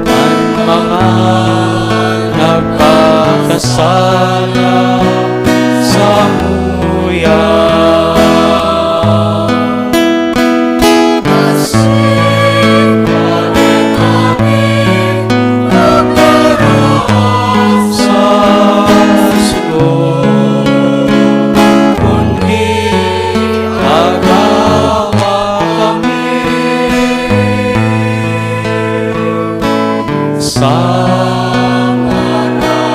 an mga nagkakasala samuya. Asin pare kami magdaraog sa sugo, kundi agawa kami sa maraot.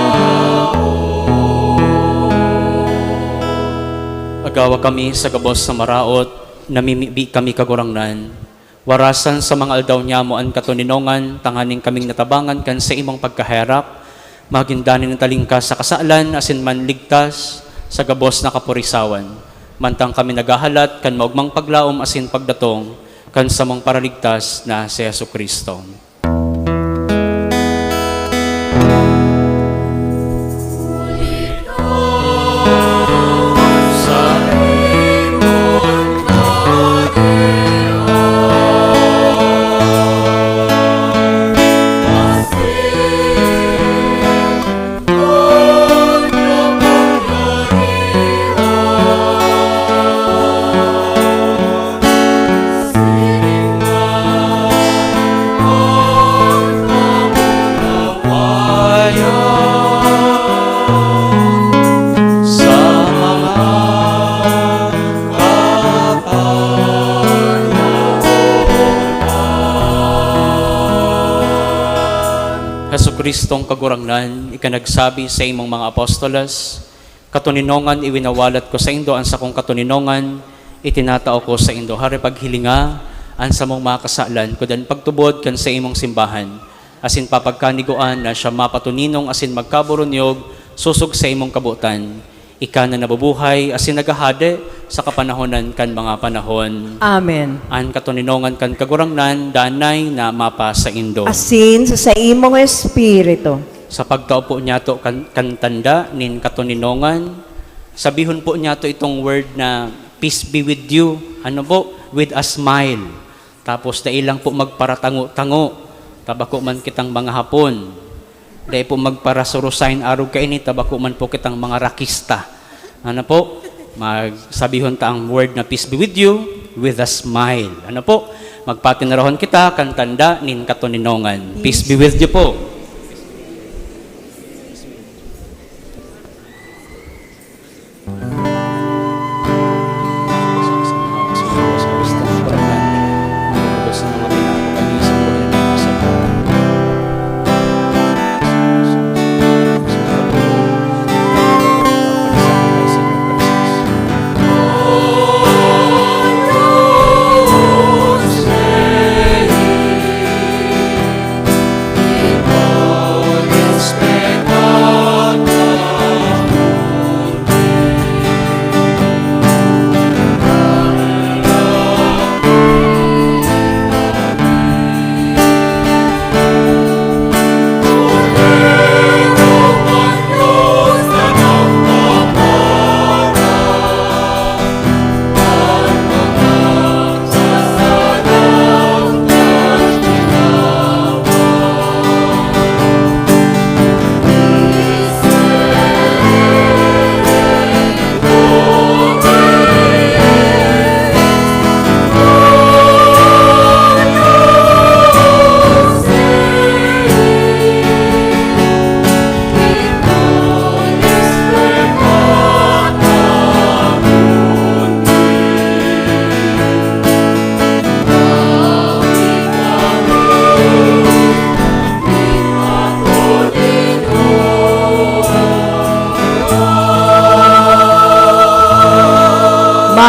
Agawa kami sa gabos na maraot, namimibi kami, Kagurangnan. Warasan sa mga aldaw nyamo an katoninongan, tanganing kaming natabangan kan saimong pagkaherak, magin danay na talingkas sa kasalan asin manligtas sa gabos na kapurisawan. Mantang kami naghahalat kan maogmang paglaom asin pagdatong kan samong Paraligtas na si Jesu-Cristo. Jesu-Cristong Kagurangnan, ika nagsabi sa imong mga apostoles, "Katoninongan iwinawalat ko saindo an sakong katoninongan, itinatao ko saindo." Hari, paghilinga an samong mga kasalan, kudan pagtubod kan sa imong simbahan, asin papagkaniguan na siya mapatoninong asin magkaburunyog sosog sa imong kabotan. Ika na nabubuhay asin naghahade sa kapanahonan kan mga panahon. Amen. An katoninongan kan Kagurangnan danay na mapasaindo. Asin sa saimong espiritu. Sa pagtao po niyato kan, kan tanda nin katoninongan, sabihon po niyato itong word na, "Peace be with you." Ano po? With a smile. Tapos dai lang po magparatango-tango, ta bako man kitang mga Hapon. Dai po magparasurusahin arog kaini, ta bako man po kitang mga rakista. Ano po? Magsabihon ta ang word na, "Peace be with you," with a smile. Ano po? Magpatinarahon kita kan tanda nin katoninongan. Peace be with you po.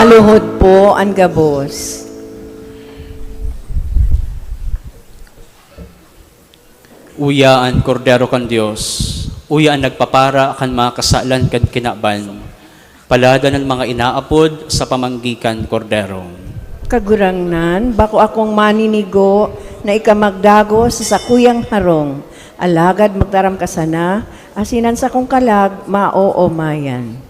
Maluhod po an gabos. Uya an Kordero kan Dios, uya an nagpapara kan mga kasalan kan kinaban. Palad an mga inaapod sa pamanggi kan Kordero. Kagurangnan, bako akong maninigo na ika magdagos sa sakuyang harong, alagad magtaram ka sana, asin an sakong kalag maoomayan.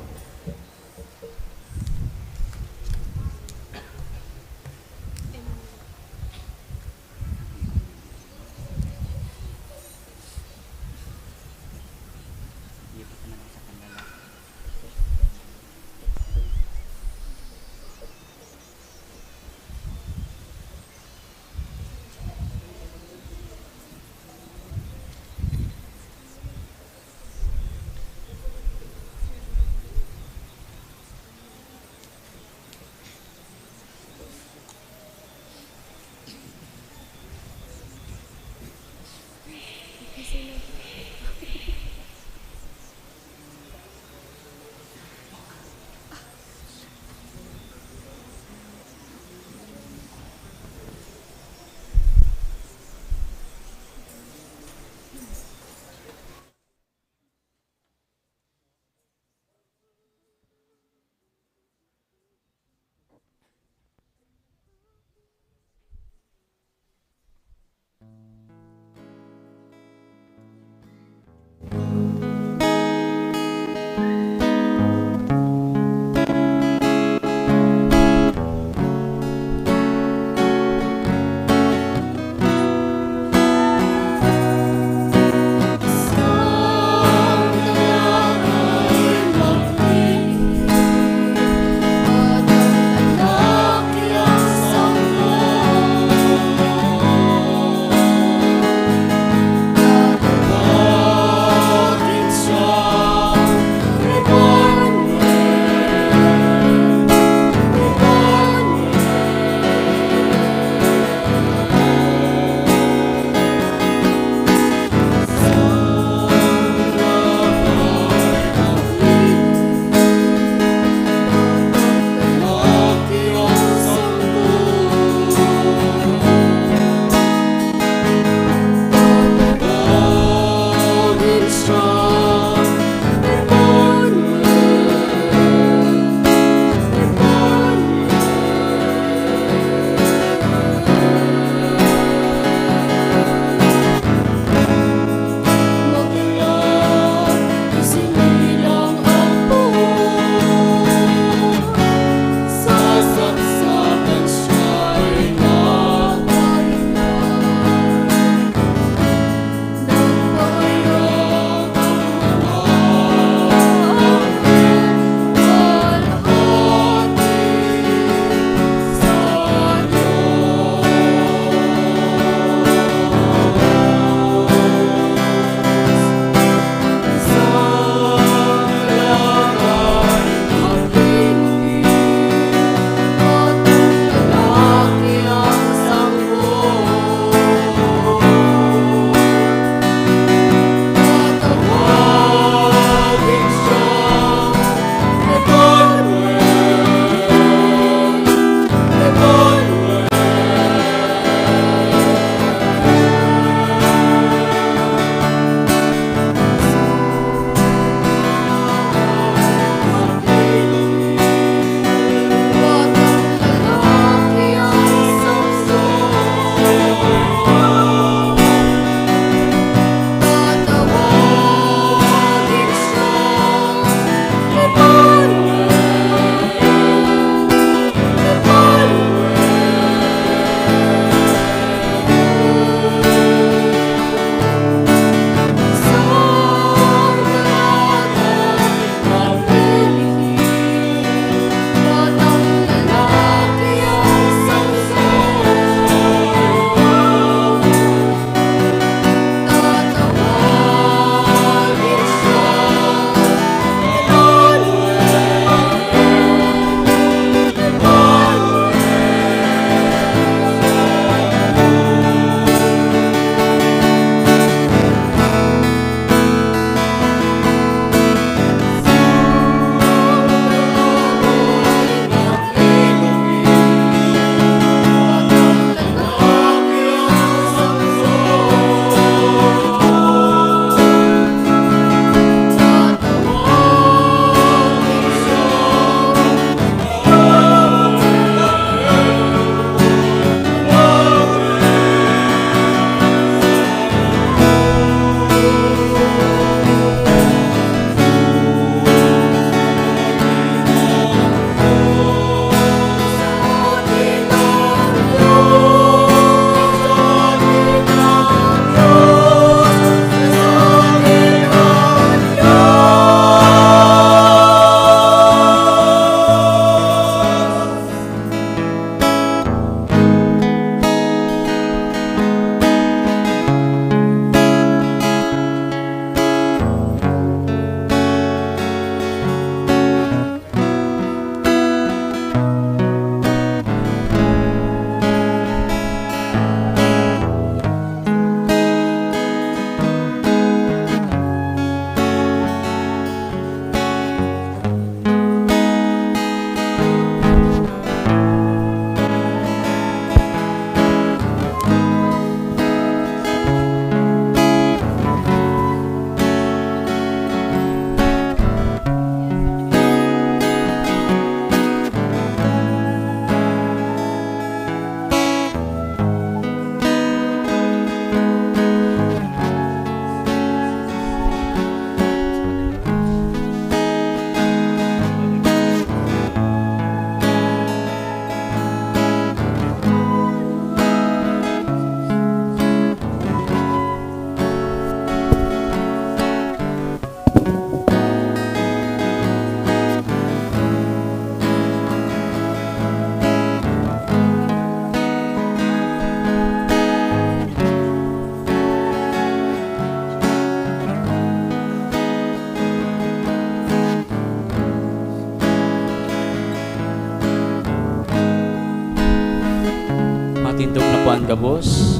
Gabos,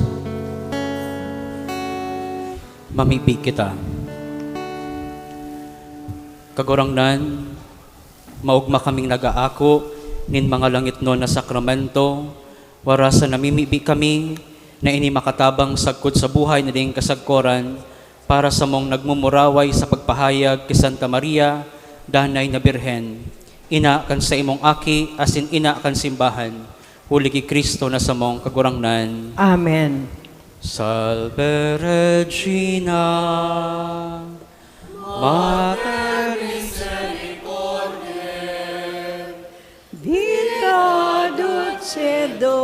mamibi kita. Kagurangnan, maogma kaming nag-aako nin mga langitnon na sakramento, warasan namimibi kami na ini makatabang sagkod sa buhay na daing kasagkoran para sa mong nagmumuraway sa pagpahayag ki Santa Maria, Danay na Birhen, ina kan saimong Aki asin ina kan simbahan, huli ki Cristo na samong Kagurangnan. Amen. Salve Regina, Mater Misericordiae, Vita dulcedo,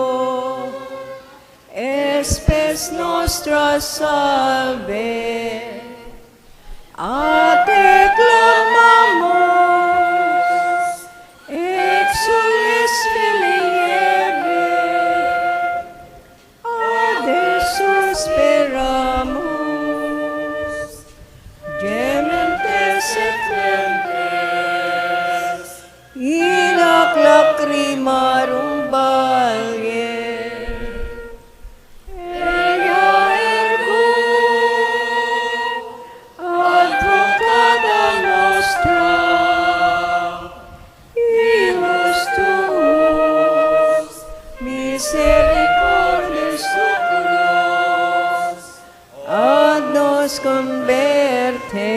Spes nostra salve, a te clamamus, exsules filii Hevae, a te suspiramus, gementes et flentes, in ac lacrimarum valle. Ea ergo advocata nostra, ius tuus, misericordes oculos, ad nos converte.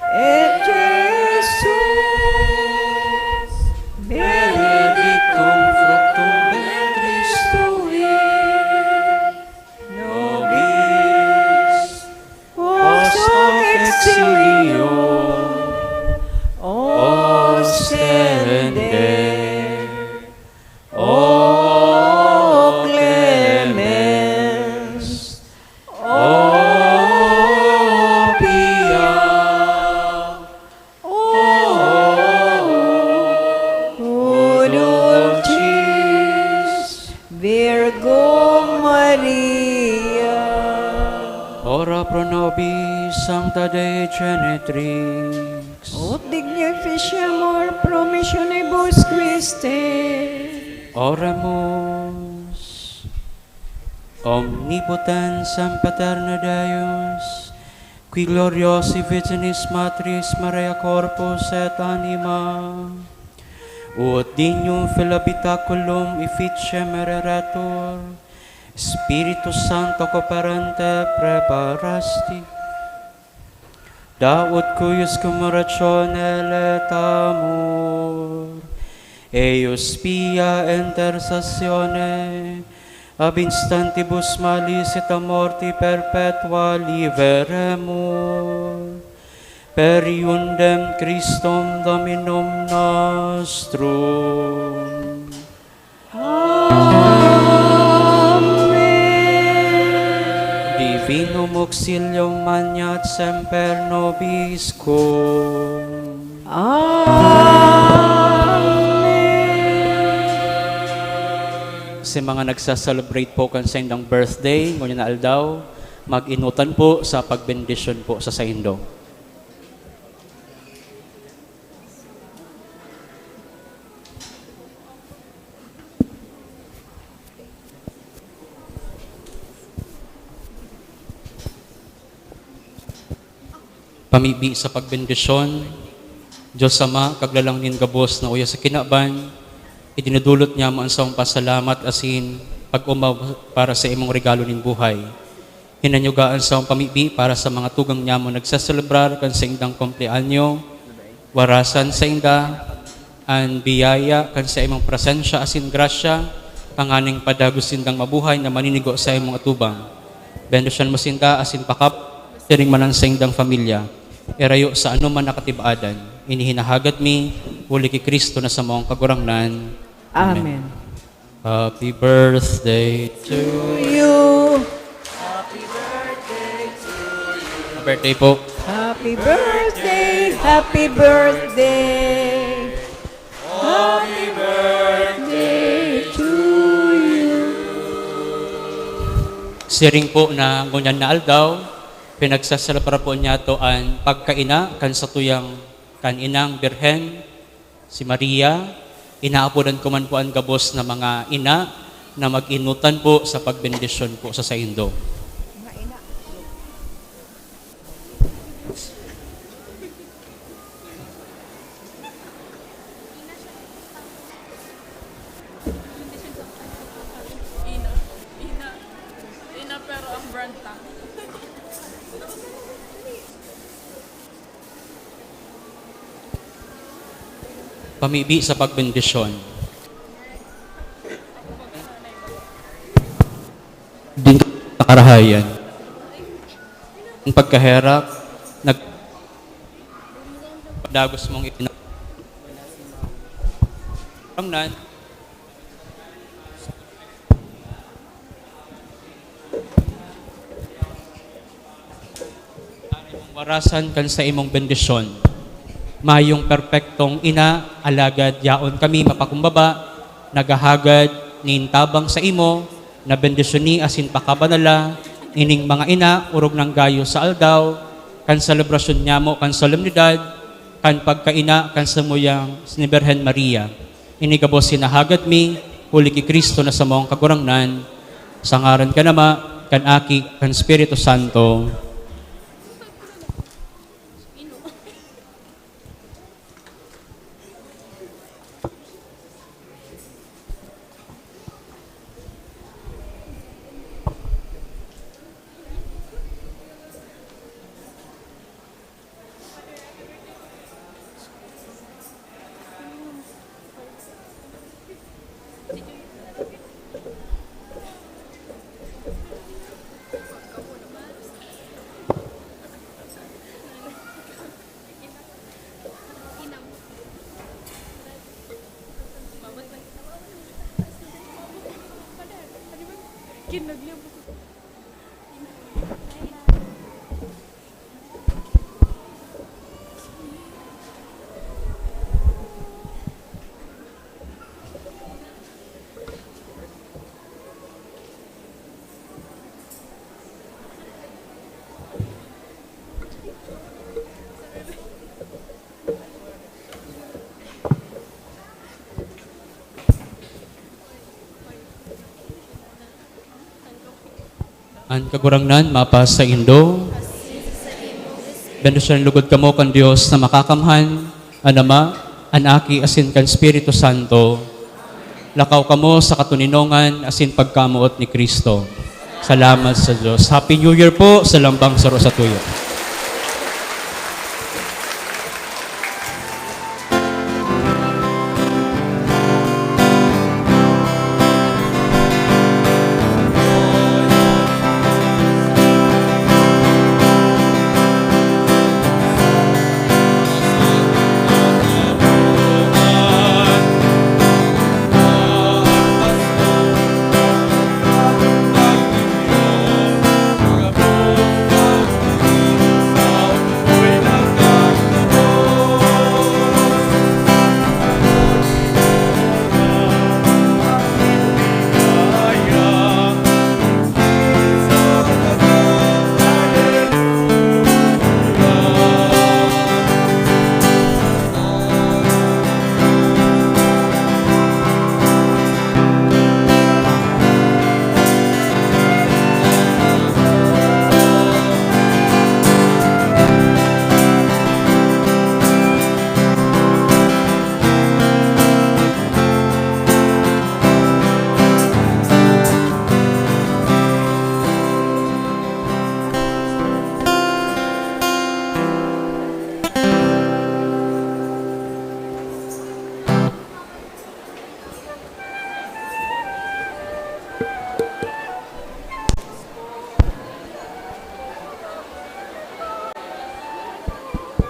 Et Jesus, benedictum fructum ventris tui, nobis post hoc exilium ostende. O clemens, O pia, O dulcis Virgo Maria. Ora pro nobis, Sancta Dei Genitrix. Ut dignum efficiamur pro missionibus Christi. Oremus. Omnipotens Sempiterno Deus, qui gloriosi Virginis Matris Maria corpus et anima, ut dignum fil habitaculum efficiem ereretur, Spiritus Sancto cooperante preparasti, daut cuius cum oratione laetamur, eius pia intercessione ab instantibus malis et a morti perpetua liberemur, per iundem Christum Dominum nostrum. Amen. Divinum auxilium maneat semper nobiscum. Amen. Sa mga nagsa-celebrate po kan saindang birthday ngunyan na aldaw, mag-enotan po sa pagbendisyon po sa saindo. Pamibi sa pagbendisyon. Diyos Ama, Kaglalang nin gabos na oya sa kinaban, idinudulot niamo an sarong pasalamat asin pag-omaw para sa imong regalo nin buhay. Hinanyuga an sarong pamibi para sa mga tugang nyamo nagseselebrar kan saindang kumpleanyo. Warasan sainda an biyaya kan saimong presensya asin grasya, tanganing padagos sindang mabuhay na maninigo sa imong atubang. Bendisyon mo sinda asin pakap siring man an saindang pamilya, irayo sa anoman na katibaadan. Ini hinahagad mi huli ki Cristo na samong Kagurangnan. Amen. Amen. Happy birthday to you. Happy birthday po. Happy birthday, happy birthday. Happy birthday to you. Siring po na ngunyan na aldaw, pinagsasalapara po niyato an pagkaina kan satuyang kan Inang Birhen, si Maria. Inaapodan ko man po an gabos na mga ina na mag-inutan po sa pagbendisyon po sa saindo. Ina. Ina. Ina, pero ang brand lang. Pamibi sa pagbendisyon. Din karahayan. Ang pagkaherak, nag padagos mong itina. Ang nan, warasan kan sa imong bendisyon. Mayong perpektong ina, alagad yaon kami mapakumbaba, naghahagad nin tabang sa imo, na bendisyoni asin pakabanala ining mga ina, orog nang gayo sa aldaw kan selebrasyon nyamo kan solemnidad kan pagkaina kan samuyang ni Birhen Maria. Ini gabos hinahagad mi, huli ki Cristo na samong Kagurangnan, sa ngaran kan Ama, kan Aki, kan Espiritu Santo. An Kagurangnan mapasaindo. Bendisyonan lugod kamo kan Dios na Makakamhan, an Ama, an Aki, asin kan Espiritu Santo. Lakaw kamo sa katoninongan asin pagkamoot ni Cristo. Salamat sa Dios. Happy New Year po sa lambang saro sa tuyo.